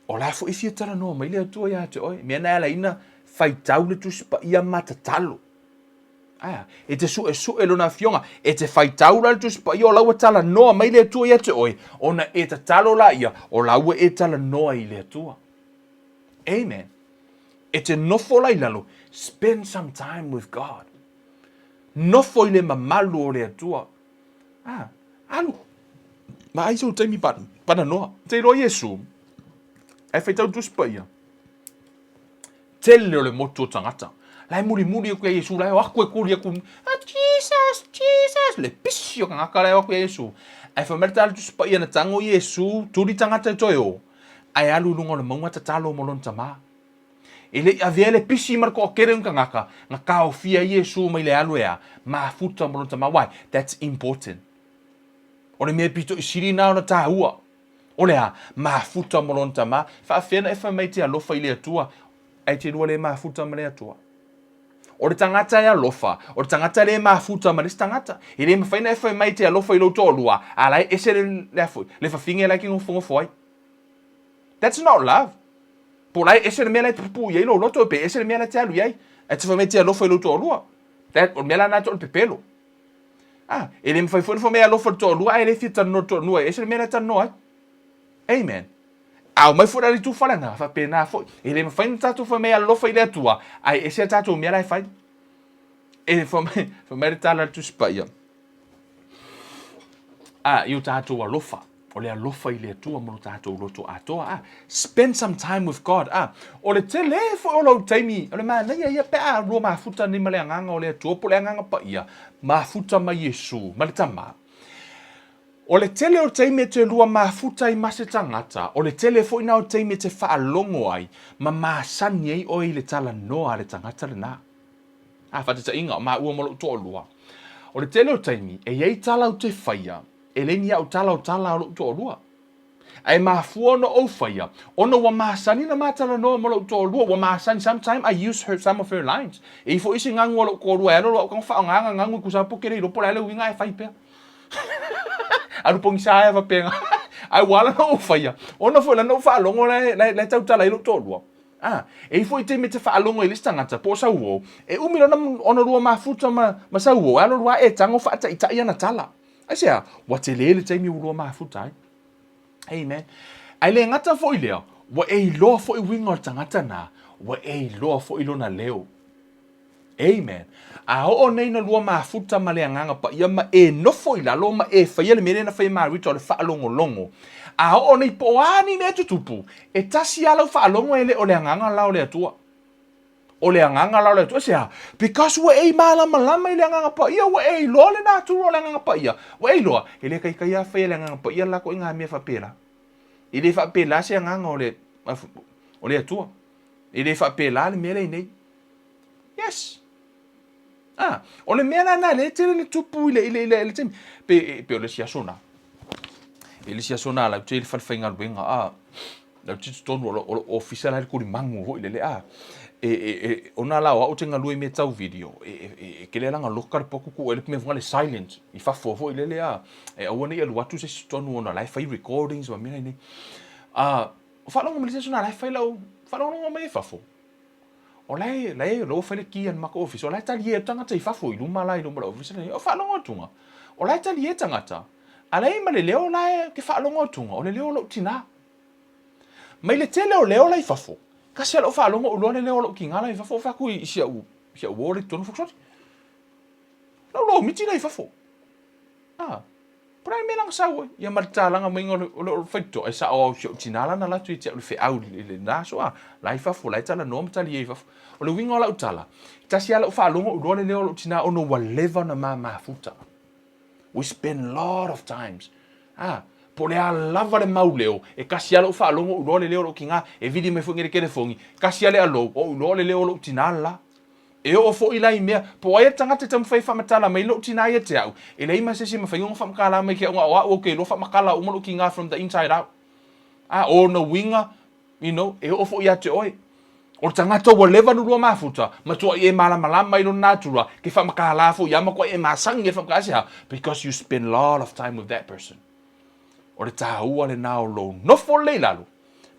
o la foi e fia talanoa mai le Atua ia te oe. Mea na e alaina, faitau le Tusi Paia ma tatalo. Ae a? E te suesue Lona Afioga, e te faitau la le Tusi Paia o la ua talanoa mai le Atua ia te oe, ona e tatalo laia, o la ua e talanoa i le Atua. Amen. E te nofo la i lalo, spend some time with God. Nofo i le mamalu o le Atua. Ah, alu. Ma ai sou taimi pananoa. Te iloa Iesu, ae faitau le Tusi Paia. Tele o le motu o tagata. La e mulimuli aku ia Iesu, la e o aku e kuli aku, ah, Jesus, Jesus, le pisi o tagata la e o aku ia Iesu. Ae fai mai le tala Tusi Paia na tago Iesu, tuli tagata e toe o, ae alu i luga o le mauga tatalo mo lona tama. E le i avea le pisi ma le toatele o ni tagata, na taofia ai Iesu mai le alu e a, mafuta mo lona tama. Why? That's important. O le mea pito i sili na ona taua. O le a? Mafuta mo lona tama. Faafefea na e fai mai te alofa i le Atua, ae te lua le mafuta ma le Atua? O le tagata e alofa, o le tagata le mafuta ma le isi tagata. E le mafai na e fai mai te alofa i lou toalua, a la e ese le, le a foi, le fafine la e te nofonofo ai. That's not love. Po o la e ese le mea la e te pupuu i ai lou loto, pe ese le mea la e te alu i ai. Ae te fai mai te alofa i lou toalua. That, o le mea la na o le pepelo. Ah, e le mafai foi ona fai mai e alofa i le toalua, ae le fia talanoa i le toalua, e ese le mea la e talanoa ai. Amen. A omai foi la le itu faleagaga, faapena foi. E le mafai ona tatou fai mai e alofa i le Atua, ae ese a tatou mea la e fai. E fai mai, fai mai le tala a le Tusi Paia. A, i o tatou alofa. O le alofa i le Atua mo lo tatou loto atoa. A, spend some time with God. A, o le tele foi o lou taimi, o le manaia ia pe a lua mafuta nei ma le agaga o le Atua, po o le agaga paia, mafuta ma Iesu, ma le Tama. O le tele o taimi e te lua mafuta ai ma se tagata, o le tele foi na o taimi e te faalogo ai ma masani ai oe i le talanoa a le tagata lena. A, faataitaiga, o maua ma lou toalua. O le tele o taimi, e i ai tala ou te faia, e le ni au tala o tala a lou toalua. Ae mafua ona ou faia, ona ua masani ona ma talanoa ma lou toalua, ua masani, sometime I use her, some of her lines. E i ai foi isi gagu a lou toalua e alu alu au tago faaaoga ana gagu e tusa po ke le iloa po o le a le uiga ae fai pea. Alu pogisa ae faapena. Ae ua ala ona ou faia, ona foi lana ou faalogo la e tautala ai lou toalua. A, e i ai foi taimi e te faalogo ai i le isi tagata po o sau uo, e umi lona ona lua mafuta ma, ma sau uo, e alu alu lava e tago faataitai ana tala. Aisea? Ua tele le taimi ua lua mafuta ai. Amen. Ae le gata foi lea, ua e iloa foi uiga o le tagata na, ua e iloa foi lona leo. Amen. A oo nei na lua mafuta ma le Agaga Paia ma e nofo i lalo ma e faia le mea lea na faia e Marita o le faalogologo. A oo nei po o a ni mea tutupu, e tasi lava lau faalogo e le o le Agaga la o le Atua. O le Agaga la o le Atua. Aisea? Because ua e malamalama i le Agaga Paia, ua e iloa le natura o le Agaga Paia. Ua e iloa, e le taitai lava faia e le Agaga Paia le latou ituaiga mea faapela. E le faapela se Agaga o le, o le Atua. E le faapela le mea lea i nei. Yes. Ah, o le mea la na le tele le tupu i le, i le, i le, i le taimi. Pe, pe o le isi aso na. E le isi aso na lau te i le fale faigaluega, ah, lau te totonu o lo, o lo ofisa la i le tulimagu foi lele, ah, e, e, e, ona la o au te galue i mea tau video, e, e, e, e kele langa loka le poku ku ele mea le silent, i fafo foi lele, ah, e aua nei alu atu se isi totonu ona la e fai recordings ma mea nei. Ah, o faalogo mai le isi aso na la e fai lau, faalogologo mai i fafo. O la e, la e, la ua fai le ki a le matou ofisa, o la e talie atu tagata i fafo i luma la i luma o le ofisa lenei. O faalogo atuga, o la e talie tagata. A leai ma le leo la e ke faalogo atuga, o le leo o lou tinā. Mai le tele o leo la i fafo, kasi a lou faalogo ou iloa le leo o lou tinā la i fafo, ou fai atu i si au, si au uo la i totonu, fai atu, Soli, lau loa miti la i fafo. A, po o le a le mea la na sau ai? Ia ma le tatalaga maiga o le, o le faitotoa, e sao au si au tinā la na alu atu ia te au i le feau i lena aso, a, la i fafo, la e talanoa ma tali ai i fafo. O le uiga o lau tala, tasi lava lau faalogo ou iloa le leo o lou tinā ona ua leva ona ma mafuta. We spend lot of times. Ah, po o le a lava le mau leo, e kasi lava lou faalogo ou iloa le leo o lou tinā, e vili mai foi nei le telefoni, kasi lava le alou, ou iloa o le leo o lou tinā le la. E oo foi la i mea, po o ai le tagata e taumafai e faamatala mai lou tinā ia te au, e leai ma se isi e mafai ona faamatala mai ke au na o au ou te iloa faamatala uma lou tinā from the inside out. Ah, o ona uiga, You know, e oo foi ia te oe. O le tagata ua leva ona lua mafuta, matuai e malamalama i lona natura, ke faamakala foi ia, matuai e masani e faamakala aisea? Because you spend lot of time with that person. O le taua lena o lou nofo lelei i lalo,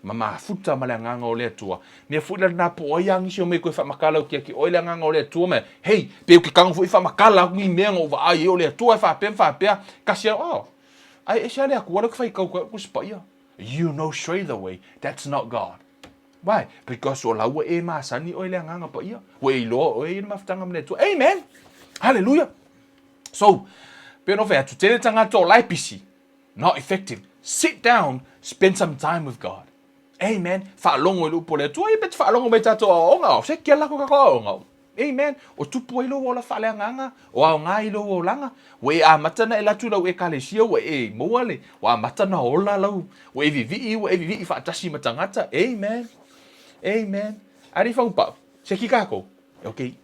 ma mafuta ma le Agaga o le Atua. Mea foi la lena po o ai a nisi o mea koe faamakala ou te ia te oe le Agaga o le Atua ma hei, pe ou te tago foi faamakala atu ni mea na ou vaai ai o le Atua e faapea ma faapea, kasi a, oh, ai ese a le Atua lea ou te faitau atu ai o le Tusi Paia. You know straight away that's not God. Why? Because o la ua e masani oe le Agaga Paia. Ua e iloa oe i le mafutaga ma le Atua. Amen! Hallelujah! So, pe ona fai atu, tele tagata o la e pisi, not effective. Sit down, spend some time with God. Amen. Faalogo i le upu o le Atua, ia pe te faalogo mai tatou aoaoga, o se kela ko tatou aoaoga. Amen. O tupu ai lou ola faaleagaga, o aoga ai lou olaga. Ua e amata ona e alu atu i lau Ekalesia, ua e maua le, ua amata ona ola lau, ua e vivii, ua e vivii faatasi ma tagata. Amen. Amen. Ari whangupau. Se ki kākou. Okay.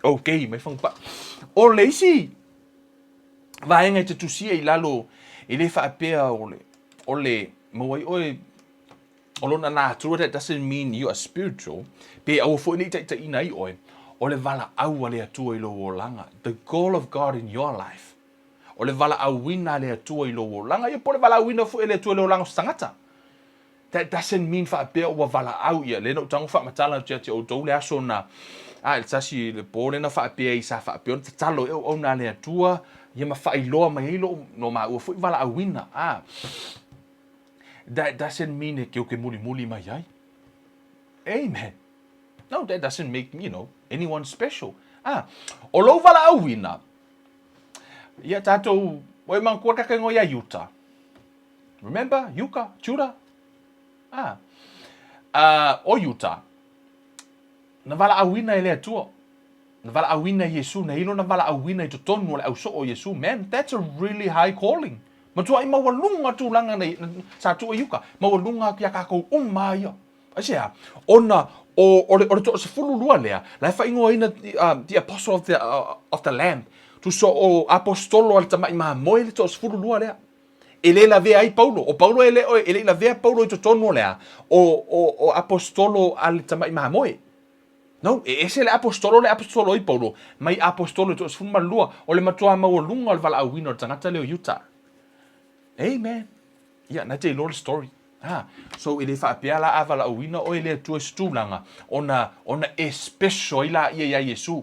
Okay, mai whangupau. O le isi vaega e te tusia i lalo, e le whaapea o le, o le, maua ai oe O lona natura, that doesn't mean you are spiritual, pe aua foi ne i taitaiina ai oe, o le valaau a le Atua i lou olaga, the goal of God in your life. O le valaauina a le Atua i lou olaga, ia po o le valaauina foi a le Atua i le olaga o se tagata. That doesn't mean faapea ua valaau ia, lea na ou tago faamatala atu ia te outou le aso na, a, le tasi, le po lea na faapea ai sa faapea ona tatalo e auauna a le Atua, ia ma faailoa mai ai lou, lo maua foi valaauina, a. That doesn't mean e keuke mulimuli mai ai. Amen. No, that doesn't make, you know, anyone special. Ah, o lou valaauina, ia tātou, oi manatua le tatou ingoa ia Iuta. Remember, Iuka, Judah? Ah, o Iuta, na valaauina e le Atua. Na valaauina e Iesu, na i lona valaauina i totonu o le ausoo o Iesu. Man, that's a really high calling. Matuai maualuga tulaga nei, sa tuu e Iuka, maualuga atu iā kākou uma ia. Aisea? Ona o, o le, o le toasefululua lea, la e faaigoaina the apostle of the, of the lamb, tusa o aposetolo a le tamai mamoe le toasefululua lea. E le lavea ai Paulo. O Paulo e le, e le i lavea Paulo i totonu o le a? O, o, o aposetolo a le tamai mamoe. No, e ese le aposetolo le aposetolo ai Paulo, mai aposetolo i toasefulumalua, o le matua maualuga o le valaauina o le tagata lea o Iuta. Amen. Ia, na te iloa le story. Ha. So, e le faapea la a valaauina oe le Atua i se tulaga, ona, ona e special ai laia iā Iesu.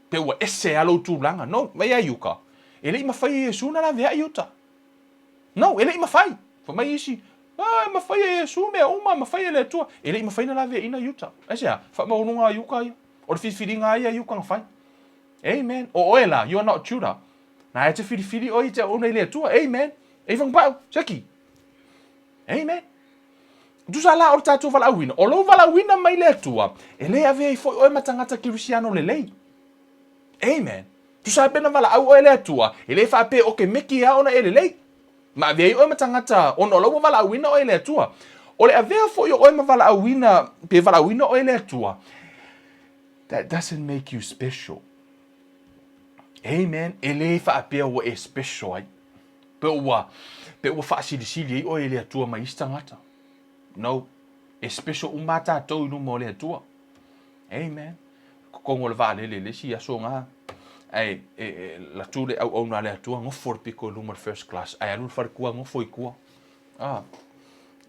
Pe ua ese lava lou tulaga. No, mai ia Iuka. E le i mafai e Iesu ona laveai Iuta. No, e le i mafai. Fai mai isi, Ah, e mafai e Iesu mea uma, e mafai e le Atua. E le i mafai ona laveaiina Iuta. Aisea? Faamaualuga a Iuka ia. O le filifiliga a ia Iuka na fai. Amen. O oe la, you are not Judah. Na e te filifili oe i te auauna i le Atua. Amen. E i whakapau, seki. Amen. Tusa la o le tātou valaauina. O lou valaauina mai le Atua, e le avea ai foi oe ma tagata Kerisiano lelei. Amen. Tusa pe na valaau oe le Atua, e le faapea o ke meki a ona e lelei. Ma avea ai oe ma tagata ona o la ua valaauina oe e le Atua. O le avea foi o oe ma valaauina, pe valaauina oe e le Atua, that doesn't make you special. Amen. E le faapea ua e special ai. Pe ua, pe ua faasilisili ai oe e le Atua mai isi tagata. No. E special uma a tātou i luma o le Atua. Amen. Totonu o le vaalele i le isi aso na, ae e, e, latu le auauna a le Atua, nofo le pito i luma o le first class, ae alu le faletua nofo i tua. Ah,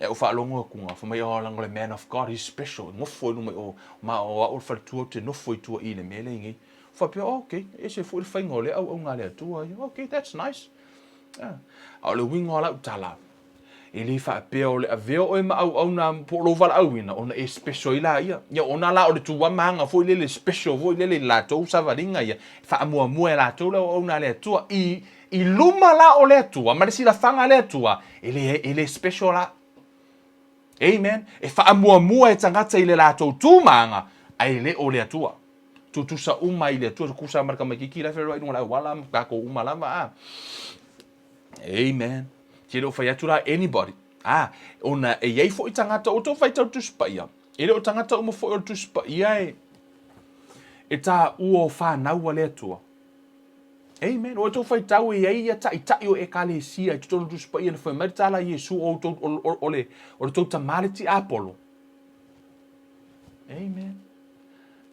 e au faalogo atu na, fai mai, oh, leaga o le man of God, he's special, nofo i luma i o, ma o au le faletua ou te nofo i tua i le mea lea i nei. Faapea, oh, okay, e ese foi le faiga o lea auauna a le Atua ia. Okay, that's nice. Ah. A o le uiga o lau tala, e le faapea o le avea oe ma auauna po o lou valaauina ona e special ai laia. Ia ona la o le tuamaga foi lele special foi lele i le latou savaliga ia, e faamuamua e latou le auauna a le Atua. I, i luma la o le Atua ma le silafaga a le Atua, e le, e le special la. Amen. E faamuamua e tagata i le latou tumaga, ae le o le Atua. Tutusa uma i le Atua, tutusa ma le tamaitiiti la e fealuai i luga o le auala ma tatou uma lava a. Amen. Te le o fai atu la anybody. A, ona e i ai foi tagata o tou faitau Tusi Paia. E le o tagata uma foi o le Tusi Paia e e taua o fanau a le Atua. Amen. O outou faitau e i ai ia taitai o ekalesia i totonu o Tusi Paia na fai mai le tala a Iesu o outou o, o, o le o le tou tama le tiapolo. Amen.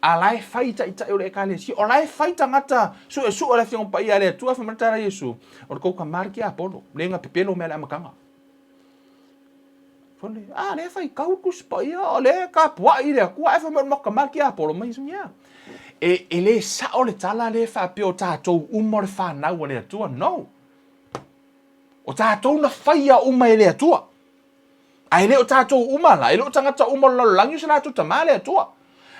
A la e fai taitai o le ekalesia, o la e fai tagata suesue o le Afioga Paia a le Atua, fai mai le tala a Iesu, o le tou tama le tiapolo, le na pepelo mea le amataga. Fale, a lea e faitau le Tusi Paia, o lea e tapuai i le Atua, ae fai mai o le matou tama le tiapolo mai Iesu, yeah. E, e le sao le tala lea e faapea o tatou uma o le fanau a le Atua, no. O tatou na faia uma e le Atua. A e le o tatou uma la, e le o tagata uma o le lalolagi o se latou tama le Atua.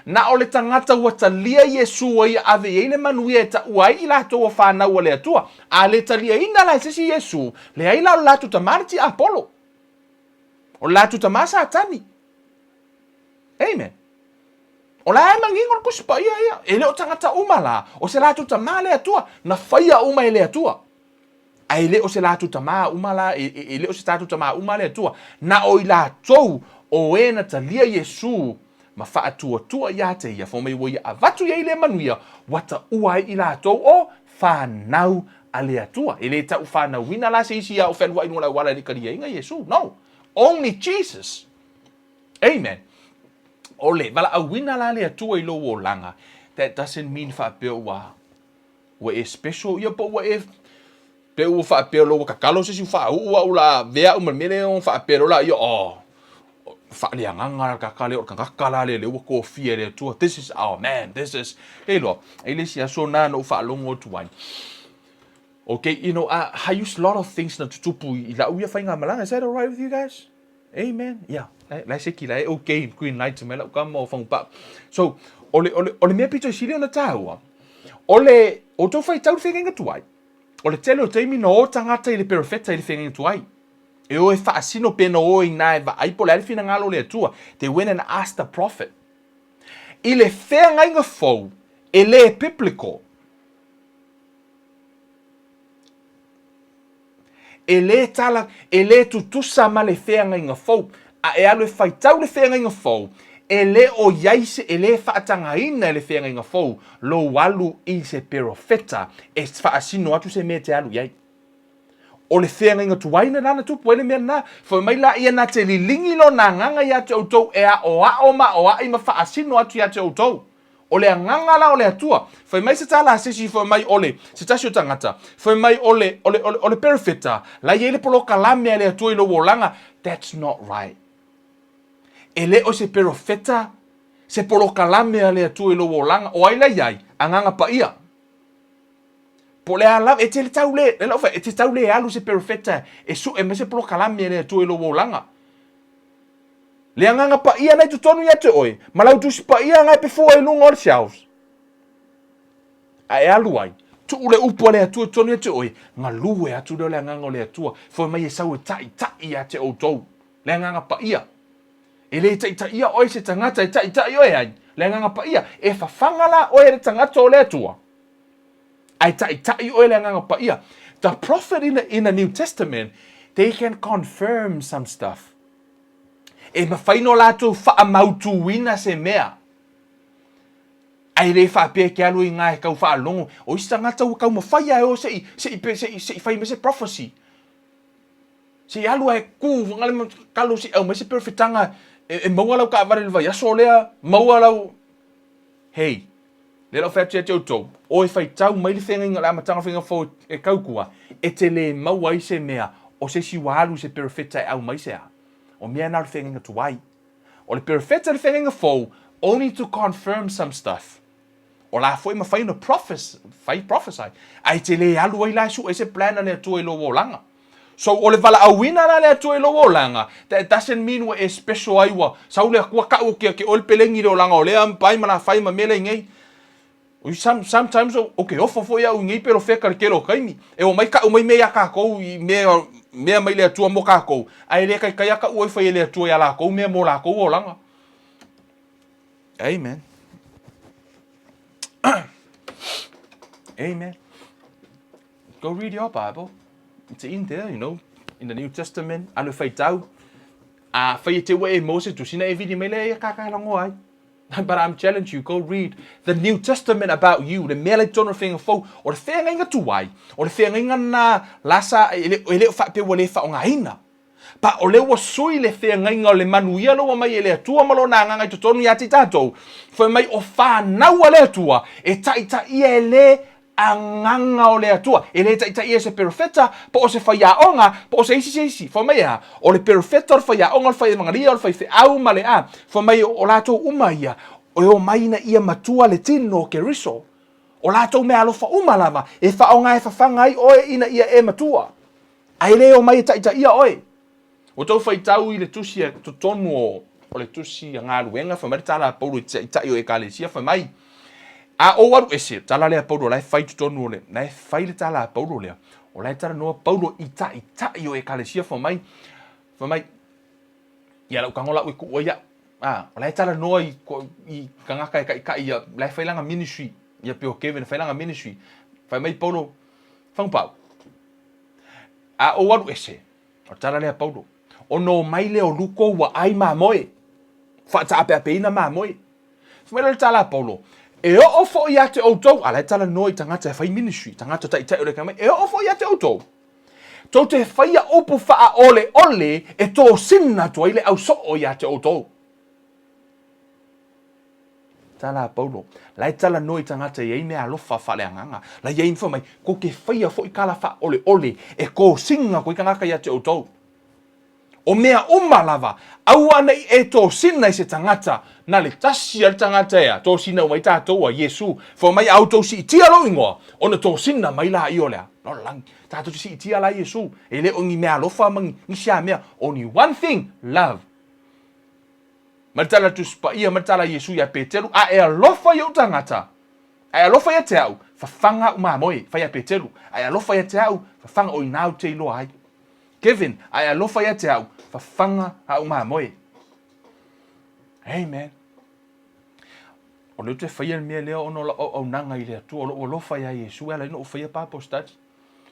Na o le tagata ua talia Iesu ua ia ave i ai le manuia e taua ai i latou o fanau a le Atua. A le taliaina la e se isi Iesu, leai la o le latou tama le tiapolo. O le latou tama Satani. Amen. O la e manino le Tusi Paia ia. E le o tagata uma la, o se latou tama le Atua, na faia uma e le Atua. Ae e le o se latou tama uma la, e, e, e le o se tatou tama uma le Atua. Na o i latou o e na talia Iesu ma faatuatua ia te ia, fai mai ua ia avatu i ai le manuia, ua taua ai i latou o fanau a le Atua. E le tau fanauina la se isi ia o fealuai i luga o le auala e le i taliaina Iesu. No. Only Jesus. Amen. O le valaauina la le Atua i lou olaga, that doesn't mean faapea ua ua e special ia po ua e pe ua faapea loa ua tatalo se isi ua faauu au la avea au ma le mea lea ona faapea loa laia oh faaleagaga la tagata lea o le tagata la lea lea ua tofia e le Atua this is our man this is e iloa e i le isi aso na na ou faalogo atu ai okay you know I, I use a lot of things na tutupu i lau ia faigamalaga is that alright with you guys Amen. Yeah. Lai seki lai okay green light mai lau kama o whangupaa. So, o le, o le, o le mea pito i sili ona tāua, o le, o tō whai tau le whengenga tuai, o le tele o taimi na o tangata i le perofeta i le whengenga tuai. E o e whaasino pena o i nā e vaai po le ale whina le atua. They went and asked the prophet. I le whengainga fou, e le biblical. E lē tala, e lē tutusa ma le feagaiga fou, a e alu e faitau le feagaiga fou, e lē o i ai se, e lē faatagaina e le feagaiga fou lou alu i se perofeta e faasino atu se mea e te alu i ai. O le feagaiga tuai lena na tupu ai le mea lena. Fai mai laia na te liligi lona agaga ia te outou e aoao ma aoai ma faasino atu ia te outou. O le agaga la o le Atua. Fai mai se tala a se isi, fai mai o le, se tasi o tagata, fai mai o le, o le, o le, o le perofeta, la i ai le polokalame a le Atua i lou olaga. That's not right. E le o se perofeta se polokalame a le Atua i lou olaga. O ai la i ai? Agaga Paia. Po o le a lava, e te tau le, le lau fai, e te tau le alu se perofeta e sue mai se polokalame a le Atua i lou olaga. Le Agaga Paia na i totonu ia te oe, ma lau Tusi Paia na e pefua i luga o le shelves. A e alu ai, tuu le upu a le Atua i totonu ia te oe, galue atu lea o le Agaga o le Atua, fai mai e sau e taʻitaʻi ia te outou. Le Agaga Paia. E le taʻitaʻia oe se tagata e taʻitaʻi oe ai, le Agaga Paia. E fafaga la oe e le tagata o le Atua, ae taʻitaʻi oe le Agaga Paia. The prophet in the, in the New Testament, they can confirm some stuff. E mawhai no latou whaamautūina se mea. Ae le faapea ke alu i ngā e kau whaalongo. O isi tangata ua kau mawhai a e o se i, se i, se i, se i whai me se prophecy. Se i alu a e kū, whangale ma kalo se i au mai se perfectanga e, e maua lau kaavale le vaiaso lea, maua lau... Hey, le lau whai atu ia te outou, o e whaitau mai le whengainga le amataga whenga fou e kaukua, e te le maua ai se mea o se isi ua alu se perofeta e au mai se a. O mea na o le whengainga tuai. O le perofeta le whengainga fou, only to confirm some stuff. O la foi e mafai ona prophes, fai prophesy, ae e te le alu ai la e sue se plan a le Atua i lou olaga. So o le valaauina la a le Atua i lou olaga, that doesn't mean ua e special ai ua sau le Atua kau o kia ke oe le pelegi i le olaga o lea ma pai ma la fai ma mea la i nei. Some, sometimes o ke ofo foi au i nei pelofeta le tele o taimi. E omai kau mai mea iā kākou i mea, mea mai le Atua mo kākou, ae le taitai a kau ai fai e le Atua iā lākou mea mo lākou olaga. Amen. Amen. Go read your Bible. It's in there, you know, in the New Testament. Alu e faitau. A fai e te ua e Mose tusina e vili mai le ia kākā ai. But I'm challenge you, go read the New Testament about you, le mea la i totonu o le Feagaiga Fou, o le feagaiga tuai, o le feagaiga na la sa e le, e le o faapea ua le faaaogaina. Pa o lea ua sui le feagaiga o le manuia lea ua mai e le Atua ma Lona Agaga i totonu ia te tatou, fai mai o fanau a le Atua e taitaia e le Agaga o le Atua. E le taitaia e se perofeta, po o se faiaoga, po o se isi se isi. Fai mai e a? O le perofeta, o le faiaoga, o le faievagalia, o le faifeau ma le a. Fai mai o latou uma ia, e omai ina ia matua le tino o Keriso. O latou meaalofa uma lava, e faaaoga e fafaga ai oe ina ia e matua. Ae le omai e taitaia oe. Ua tou faitau i le tusi a totonu o, o le tusi a galuega, fai mai le tala a Paulo i taitai o Ekalesia, fai mai, A ou alu ese, tala lea a Paulo la e fai totonu o le, la e fai le tala a Paulo lea, o la e talanoa Paulo i taitai o Ekalesia, fai mai, fai mai, ia lau tago lau e kuu ai au. A, o la e talanoa i, i tagata e taitai ia, la e fai lana ministry, ia pei o Kevin e fai lana ministry. Fai mai Paulo, Fagupau, a ou alu ese, O le tala lea a Paulo, Ona omai lea o Luko ua ai mamoe, faataapeapeina mamoe. Fai mai lea o le tala a Paulo, E oo foi ia te outou, a la e talanoa i tagata e fai ministry, tagata taitai o le mai, e oo foi ia te outou, tou te faia upu faaoleole e tosina atu ai le ausoo ia te outou. Tala a Paulo, la e talanoa i tagata e i ai meaalofa faaleagaga, la i ai fai mai, kou te faia foi tala faaoleole e tosina atu ai tagata ia te outou. O mea uma lava, aua ne i e tosina i se tagata, na le tasi a le tagata ea, tosina uma ai tatou a Iesu, fai mai a outou siitia lou igoa, ona tosina mai laia o le a? Lalolagi. Tatou te siitia la Iesu, e le o ni meaalofa ma ni sia mea, only one thing, love. Ma le tala Tusi Paia ma le tala a Iesu iā Peteru, A e alofa i ou tagata, a e alofa ia te au, fafaga a'u mamoe, fai a Peteru, a e alofa ia te au, fafaga o inā ou te iloa ai. Kevin, a e alofa ia te au, fafaga a'u mamoe. Amen. O lea ou te faia le mea lea ona o lau auaunaga i le Atua, o lou alofa iā Iesu e ala ai ona ou faia Bible study.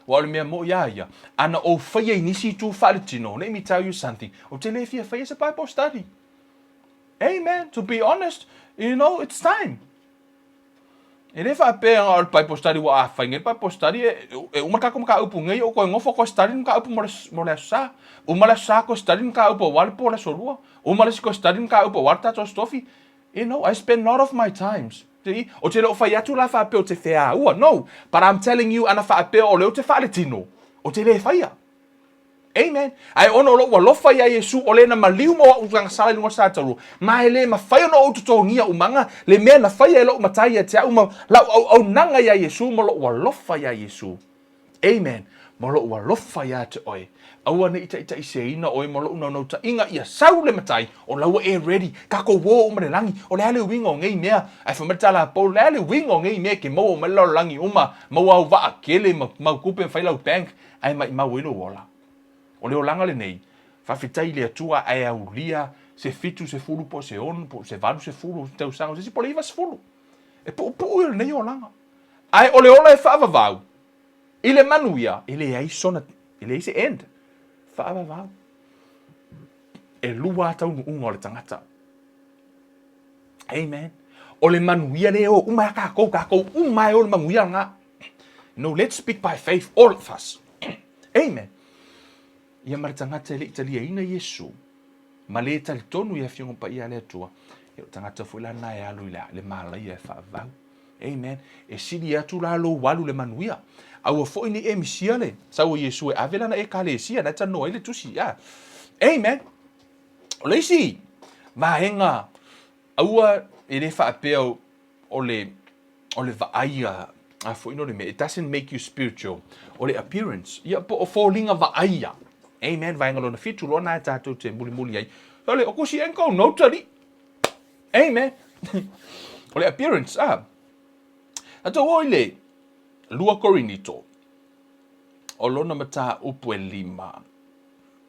Aua o le mea moʻi iā ia, ana ou faia i nisi itu faaletino, let me tell you something, ou te le fia faia se Bible study. Amen. To be honest, you know, it's time. E le faapea o le Bible study ua a fai nei le Bible study e, e uma le tatou mataupu nei o koe nofo koe study le mataupu mo le, mo le aso Sa. Uma le aso Sa koe study le mataupu aua le po le aso Lua. Uma le isi koe study le mataupu aua le tatou Aso Tofi. You know, I spend lot of my times. See? Ou te le o fai atu la faapea ou te feaua. No. But I'm telling you ana faapea o lea ou te faaletino, ou te le faia. Amen. Ae ona o lou alofa iā Iesu, o le na maliu mo a'u tagasala i luga o le satauro, ma e le mafai ona ou totogia umaga le mea na faia e lou Matai ia te a'u ma lau auaunaga iā Iesu ma lou alofa iā Iesu. Amen. Ma lou alofa ia te oe. Aua ne i taitaiseina oe ma lou naunautaiga ia sau le Matai, o la ua e ready, tatou uo uma le lagi, o le a le uiga o nei mea? Ae fai mai le tala a Paul, o le a le uiga o nei mea e ke maua uma ai le lalolagi uma, maua au vaa kele ma mau tupe ma fai lau bank, ae maimau ai lou ola. O le olaga lenei, faafetai i le Atua ae aulia se 70 po o se 6 po o se 80 tausaga o se isi po o le 90. E puupuu ia lenei olaga. Ae o le ola e faavavau i le manuia, e leai sona, e leai se end. Faavavau. E lua a taunuuga o le tagata. Amen. O le manuia lea e o uma ia kākou, kākou uma e o le manuia lena. No, let's speak by faith, all of us. Amen. Ia ma le tagata e le i taliaina Iesu, ma le talitonu i Afioga Paia a le Atua, ia o le tagata foi la lena e alu i le, le malaia e faavavau. Amen. E sili atu la lou alu i le manuia. Aua foi ne i e misia le sau o Iesu e ave lana Ekalesia, na e talanoa ai le tusi. Yeah. Amen. O le isi vaega, aua e le faapea o le. o le vaai a, a foi no le mea, it doesn't make you spiritual, o le appearance, ia po o foliga vaaia. Amen, vaega lona fitu loa na e tatou te mulimuli ai. O le, o kusi en kou notary. Amen. O le appearance, ah. Tatou o i le lua Korinito, o lona mataupu e lima,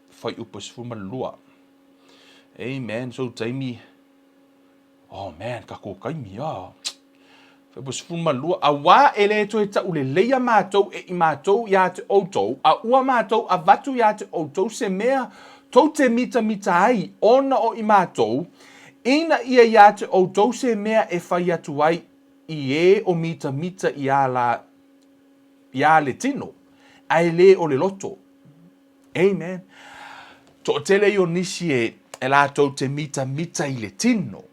fuaiupu e 12. Amen. So taimi, oh man, kakou taimi, ah. Fuaiupu 12, Auā e le toe tauleleia matou e i matou iā te outou, a ua matou avatu iā te outou se mea tou te mitamita ai ona o i matou, ina ia iā te outou se mea e fai atu ai i ē o mitamita iā la, iā le tino, a e lē o le loto. Amen. Toatele i o nisi e, e latou te mitamita i le tino.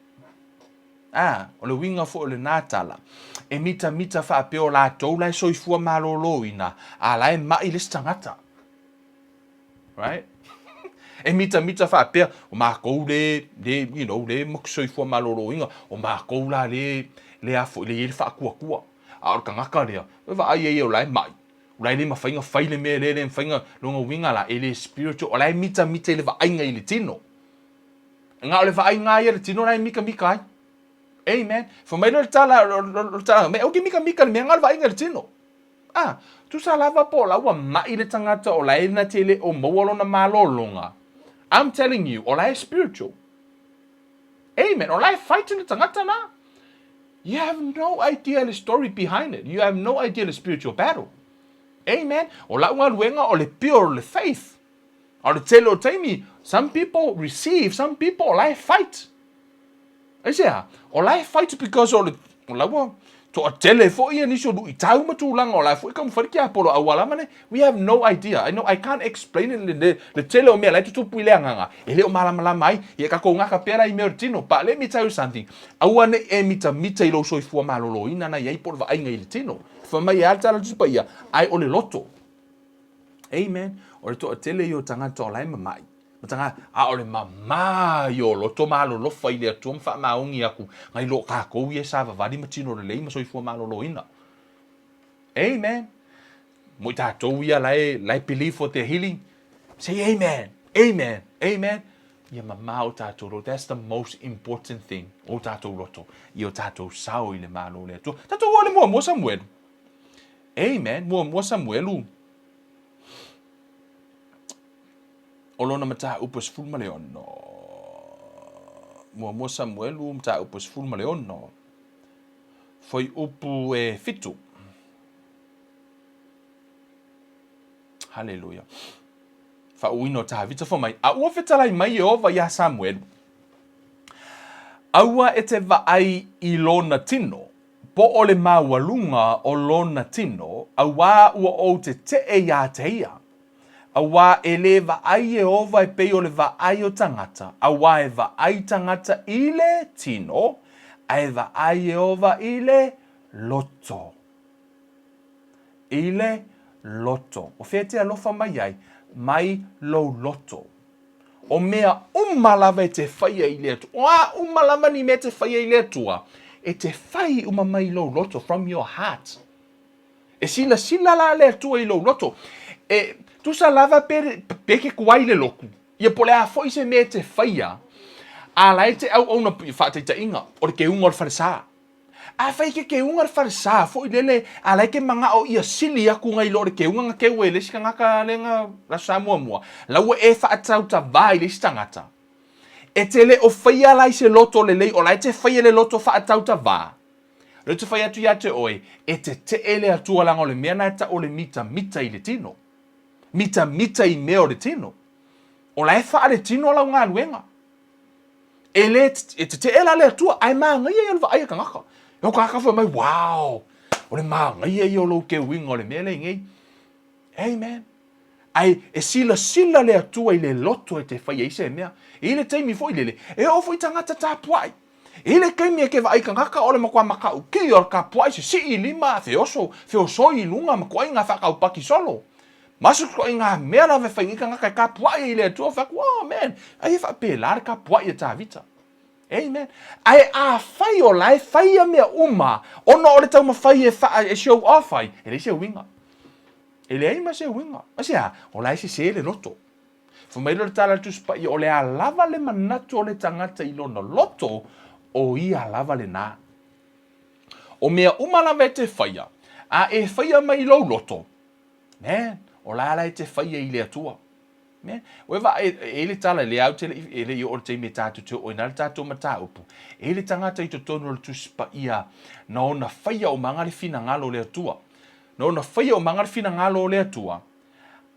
Ā, o le uiga foi o lenā tala, e mitamita faapea o latou la e soifua malōlōina, a la e maʻi le isi tagata. Right? E mitamita faapea, o makou le, le, you know, le soifua malōlōina, o makou la le, le a foi, le i ai le faatuatua. A o le tagata lea, e vaai ai o la e maʻi, o la e le mafai ona fai le mea lea, le mafai ona, lona uiga la, e le spiritual, o la e mitamita i le vaaiga i le tino. Na o le vaaiga lava ia i le tino la e mikamika ai. Amen. Fai mai lea o le tala, o le tala, me aua ke mikamika i le mea, na o le vaaiga i le tino. Ah, tusa lava po o la ua maʻi le tagata o la e na te le o maua lona malōlōga. I'm telling you, o la e spiritual. Amen. O la e fighting le tagata na. You have no idea le story behind it. You have no idea le spiritual battle. Amen. O lau galuega o le pure o le faith. A o le tele o taimi, some people receive, some people o la e fight. Aisea? O la e fight because o le, o la ua toatele foi ia nisi o luitau ma tulaga o la foi taumafai le tiapolo auala ma le, we have no idea. I know I can't explain it le, le, le tele o mea la e tutupu i le agaga, e le o malamalama ai, ia tatou gata pea la i mea o le tino. But let me tell you something, aua ne i e mitamita i lou soifua maloloina na i ai po o le vaaiga i le tino. Fai mai e a le tala a le Tusi Paia, ai o le loto. Amen. O le toatele ia o tagata o la e mamaʻi. Ma tagata, a o le mamā ia o loto ma alolofa i le Atua ma faamaoni aku, nai lo kākou ia e savavali ma tino lelei ma soifua malōlōina. Amen. Mo i tātou ia la e, la e believe for their healing. Say amen. Amen. Amen. Ia mamā o tātou loto. That's the most important thing. O tātou loto. I o tātou sao i le Malo o le Atua. Tātou o le muamua Samuelu. Amen. Muamua Samuelu. O lona mataupu e 16. Muamua Samuelu mataupu e 16. Fuaiupu e fitu. Haleluia. Faauuina o Tāvita fai mai, a ua fetalai mai Ieova iā Samuelu, Aua e te vaai i lona tino, Po o le maualuga o lona tino, auā ua ou teteʻe iā te ia. Auā e lē vaai Ieova e pei o le vaai o tagata, auā e vaai tagata i le tino, a e vaai Ieova i le loto. I le loto. O fea te alofa mai ai? Mai lou loto. O mea uma lava e te faia i le Atua. O a uma lava ni mea e te faia i le Atua, e te fai uma mai i lou loto, from your heart. E silasila la le Atua i lou loto. E tusa lava pe, pe ke kuai le loku. Ia po o le a foi se mea e te faia, a la e te auauna, faataitaiga, o le keuga o le falesa. Afai ke keuga le falesa foi lele a la e ke manao ia sili aku ngai lo le keuga nga keu e le isi tagata le nga le aso sa muamua, la ua e faatautavā i le isi tagata. E te le o faia la i se loto lelei o la e te faia le loto faatautavā. Lea ou te fai atu ia te oe, e tetee le Atua leaga o le mea na e tau o le mitamita i le tino. Mitamita i mea o le tino. O la e faaletino lau galuega. E le, e tetee la le Atua, ae mānaia ia o le vaai a tagata. E o tagata fai mai, wow, o le mānaia ia o lou keuiga o le mea lea i nei. Amen. Ae e silasila le Atua i le loto e te fai ai se mea. E i ai le taimi foi lele, e oo foi tagata tapuai. E i ai le taimi e ke vaai tagata o le matua mataukī o le tapuai sisii i lima, feoso, feosoi i luga ma toaiga faataupati solo. Masu i ngā mea lava e whai nei tangata e kapuaʻi ai i le Atua, whai atu, oh man, ai e whaapēlā le kapuaʻi a Tāvita. Amen. Ae afai o la e fai ia mea uma ona o le taumafai e faa, e show off ai, e leai se uiga. E leai ma se uiga. Aisea? O la e sese le loto. Fai mai lea o le tala a le Tusi Paia, o le a lava le manatu o le tagata i lona loto, o ia lava lena. O mea uma lava e te faia, a e faia mai i lou loto, man, o la la e te faia i le Atua. Man, ua e vaai, e i ai le tala, lea ou te le i, e le i oo i le taimi e tatou te oo ai na le tatou mataupu, e i ai le tagata i totonu o le Tusi Paia na ona faia umaga le finagalo o le Atua. Na ona faia umaga le finagalo o le Atua,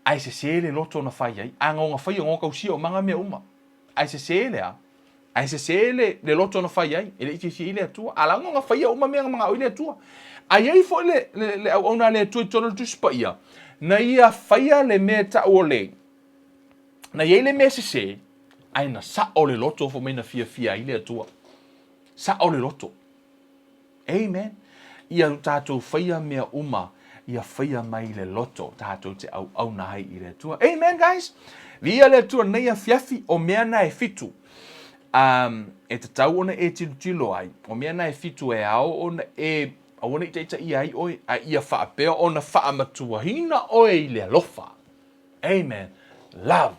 ae sese le loto na fai ai. A na ona faia, na ona tausia umaga mea uma. Ae sese le a? Ae sese le, le loto na fai ai, e le i fiafia ai le Atua. A la na faia uma mea na manao ai le Atua. A i ai foi le, le, le auauna a le Atua i totonu o le Tusi Paia, na ia faia le mea e tau o le, na i ai le mea sese, ae na sao le loto fai mai na fiafia ai le Atua. Sao le loto. Amen. Ia tatou faia mea uma, ia faia mai le loto tatou te auauna ai i le Atua. Amen, guys. Viia le Atua nei afiafi, o mea na e fitu. Um, e tatau ona e tilotilo ai, o mea na e fitu e ao ona e aua ne i taitaia ai oe, a ia faapea ona faamatuaina oe i le alofa. Amen. Love.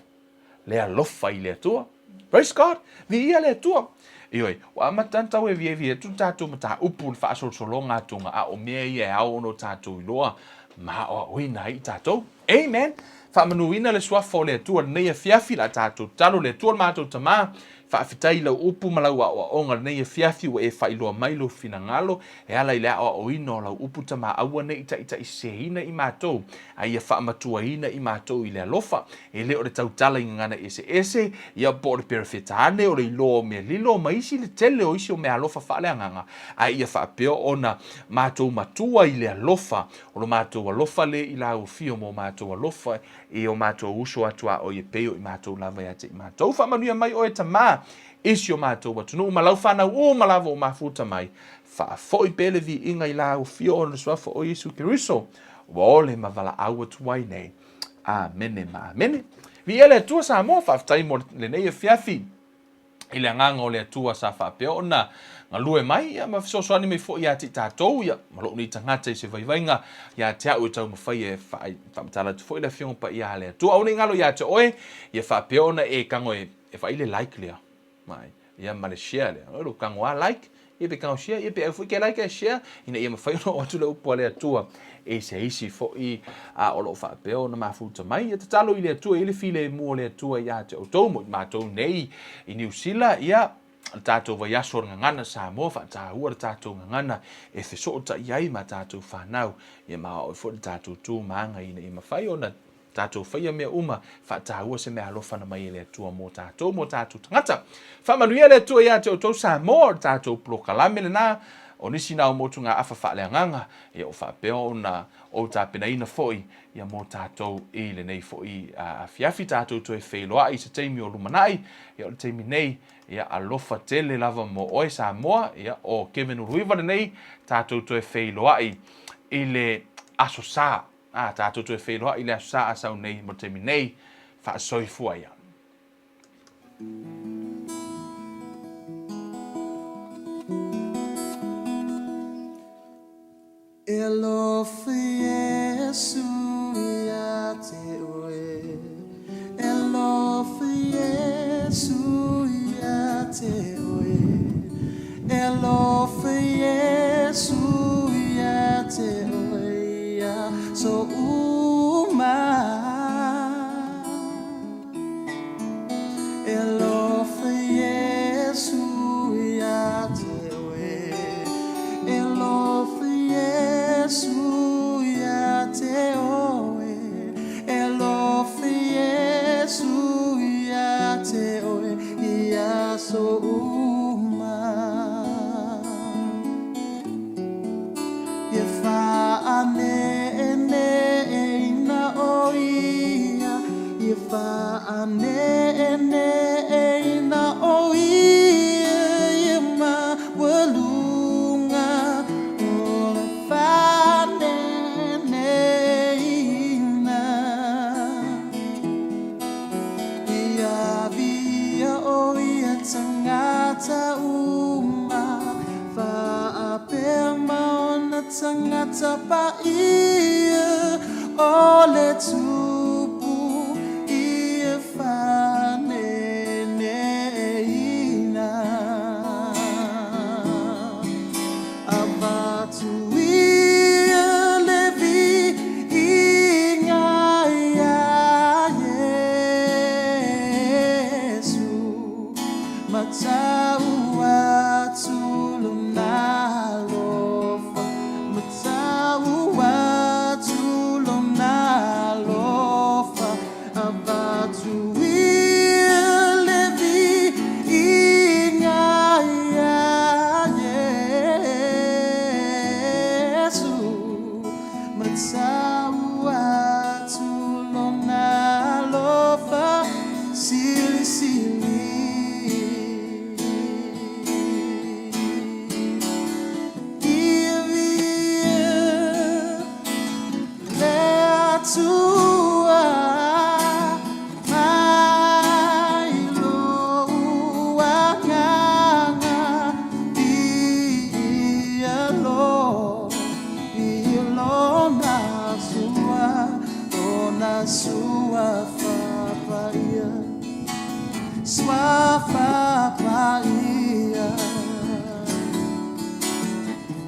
Le alofa i le Atua. Praise God! Viia le Atua! Ioe, ua amata ana tau e vievi atu le tatou mataupu i le faasolosologa atuga, a o mea ia e ao ona o tatou iloa ma aoaoina ai i tatou. Amen! Faamanuina le Suafa o le Atua lenei afiafi, la tatou tatalo, Le Atua le matou Tama, faafetai i lau upu ma lau aoaoga lenei afiafi ua e faailoa mai lou finagalo e ala i le aoaoina o lau upu Tama aua ne i taitaiseseina i matou, a ia faamatuaina i matou i le alofa, e le o le tautala i gagana eseese, ia po o le Perefetane, o le iloa o mea lilo, ma isi le tele o isi o meaalofa faaleagaga, a ia faapea ona matou matua i le alofa, o lo matou alofa le i lauofio mo matou alofa i o matou uso atu a oe e pei o i matou lava ia te i matou. Faamanuia mai oe Tama i si o matou atunuu ma lau fanau uma lava ua mafuta mai, faafoi pea le viiga i lauofio ona le Suafa o Iesu Keriso, ua ole ma valaau atu ai nei. Amene ma amene. Viia le Atua Samoa, faafetai mo lenei afiafi i le agaga o le Atua sa faapea ona galue mai ia, ma fesoasoani mai foi ia te i tatou ia, ma lou nei tagata i se vaivaiga ia te au e taumafai e faamatala atu foi le Afioga Paia a le Atua. Aua ne i galo ia te oe ia faapea ona e tago e vaai le like lea. Mai. Ia ma le share lea. O lou tago a like, ia pe tago share, ia pe au foi ke like e share, ina ia mafai ona oo atu le upu a le Atua i se isi foi a o lo o faapea ona mafuta mai. Ia tatalo i le Atua, i le filemu o le Atua ia te outou mo i matou nei i Niu Sila, ia le tatou vaiaso o le gagana Samoa, faataua le tatou gagana e fesootai ai ma tatou fanau, ia ma aoai foi le tatou tu ma aga ina ia mafai ona Tatou faia mea uma, faataua se meaalofa na mai e le Atua mo tatou, mo tatou tagata. Faamanuia le Atua ia te outou Samoa, o le tatou polokalame lena, o nisi na o motugaafa faaleagaga, ia ua faapea ona ou tapenaina foi ia mo tatou i lenei foi afiafi, tatou toe feiloai i se taimi o lumanai, ia o le taimi nei, ia alofa tele lava mo oe Samoa, ia o Kevin Uluiva lenei, tatou toe feiloai i le Aso Sa. Ā, tātou toe wheiloai i le Aso Sa a sau nei mo te taimi nei, faasoifua ia. E alofa Iesu ia te oe, E alofa Iesu ia te oe, E alofa Iesu ia te oe i aso uma. E alofa Iesu ia te oe, E alofa Iesu ia te oe, E alofa Iesu ia te oe i aso uma. Ia whaaneneina o ia, Ia whaaneneina o ia, Ia maualuga o le whaaneneina. Ia avia o ia tangata ua. tagata paia o le Tupu ia faneneina. Avatu ia le viiga iā Iesu, Matau atu Lona alofa, Matau atu Lona alofa, Avatu ia le viiga iā Iesu, Matau atu Lona alofa silisili. Ia viia le Atua mai lou agaga, viia lo, viia Lona sua, Lona suafa paia, suafa paia.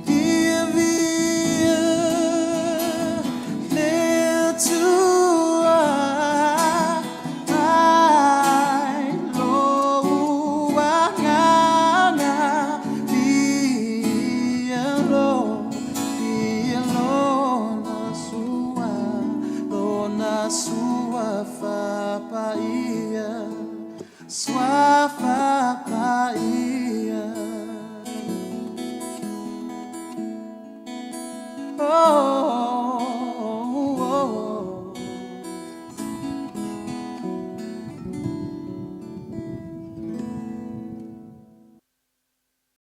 Ia viia le Atua mai lou agaga, viia lo, viia Lona sua, Lona suafa paia, suafa.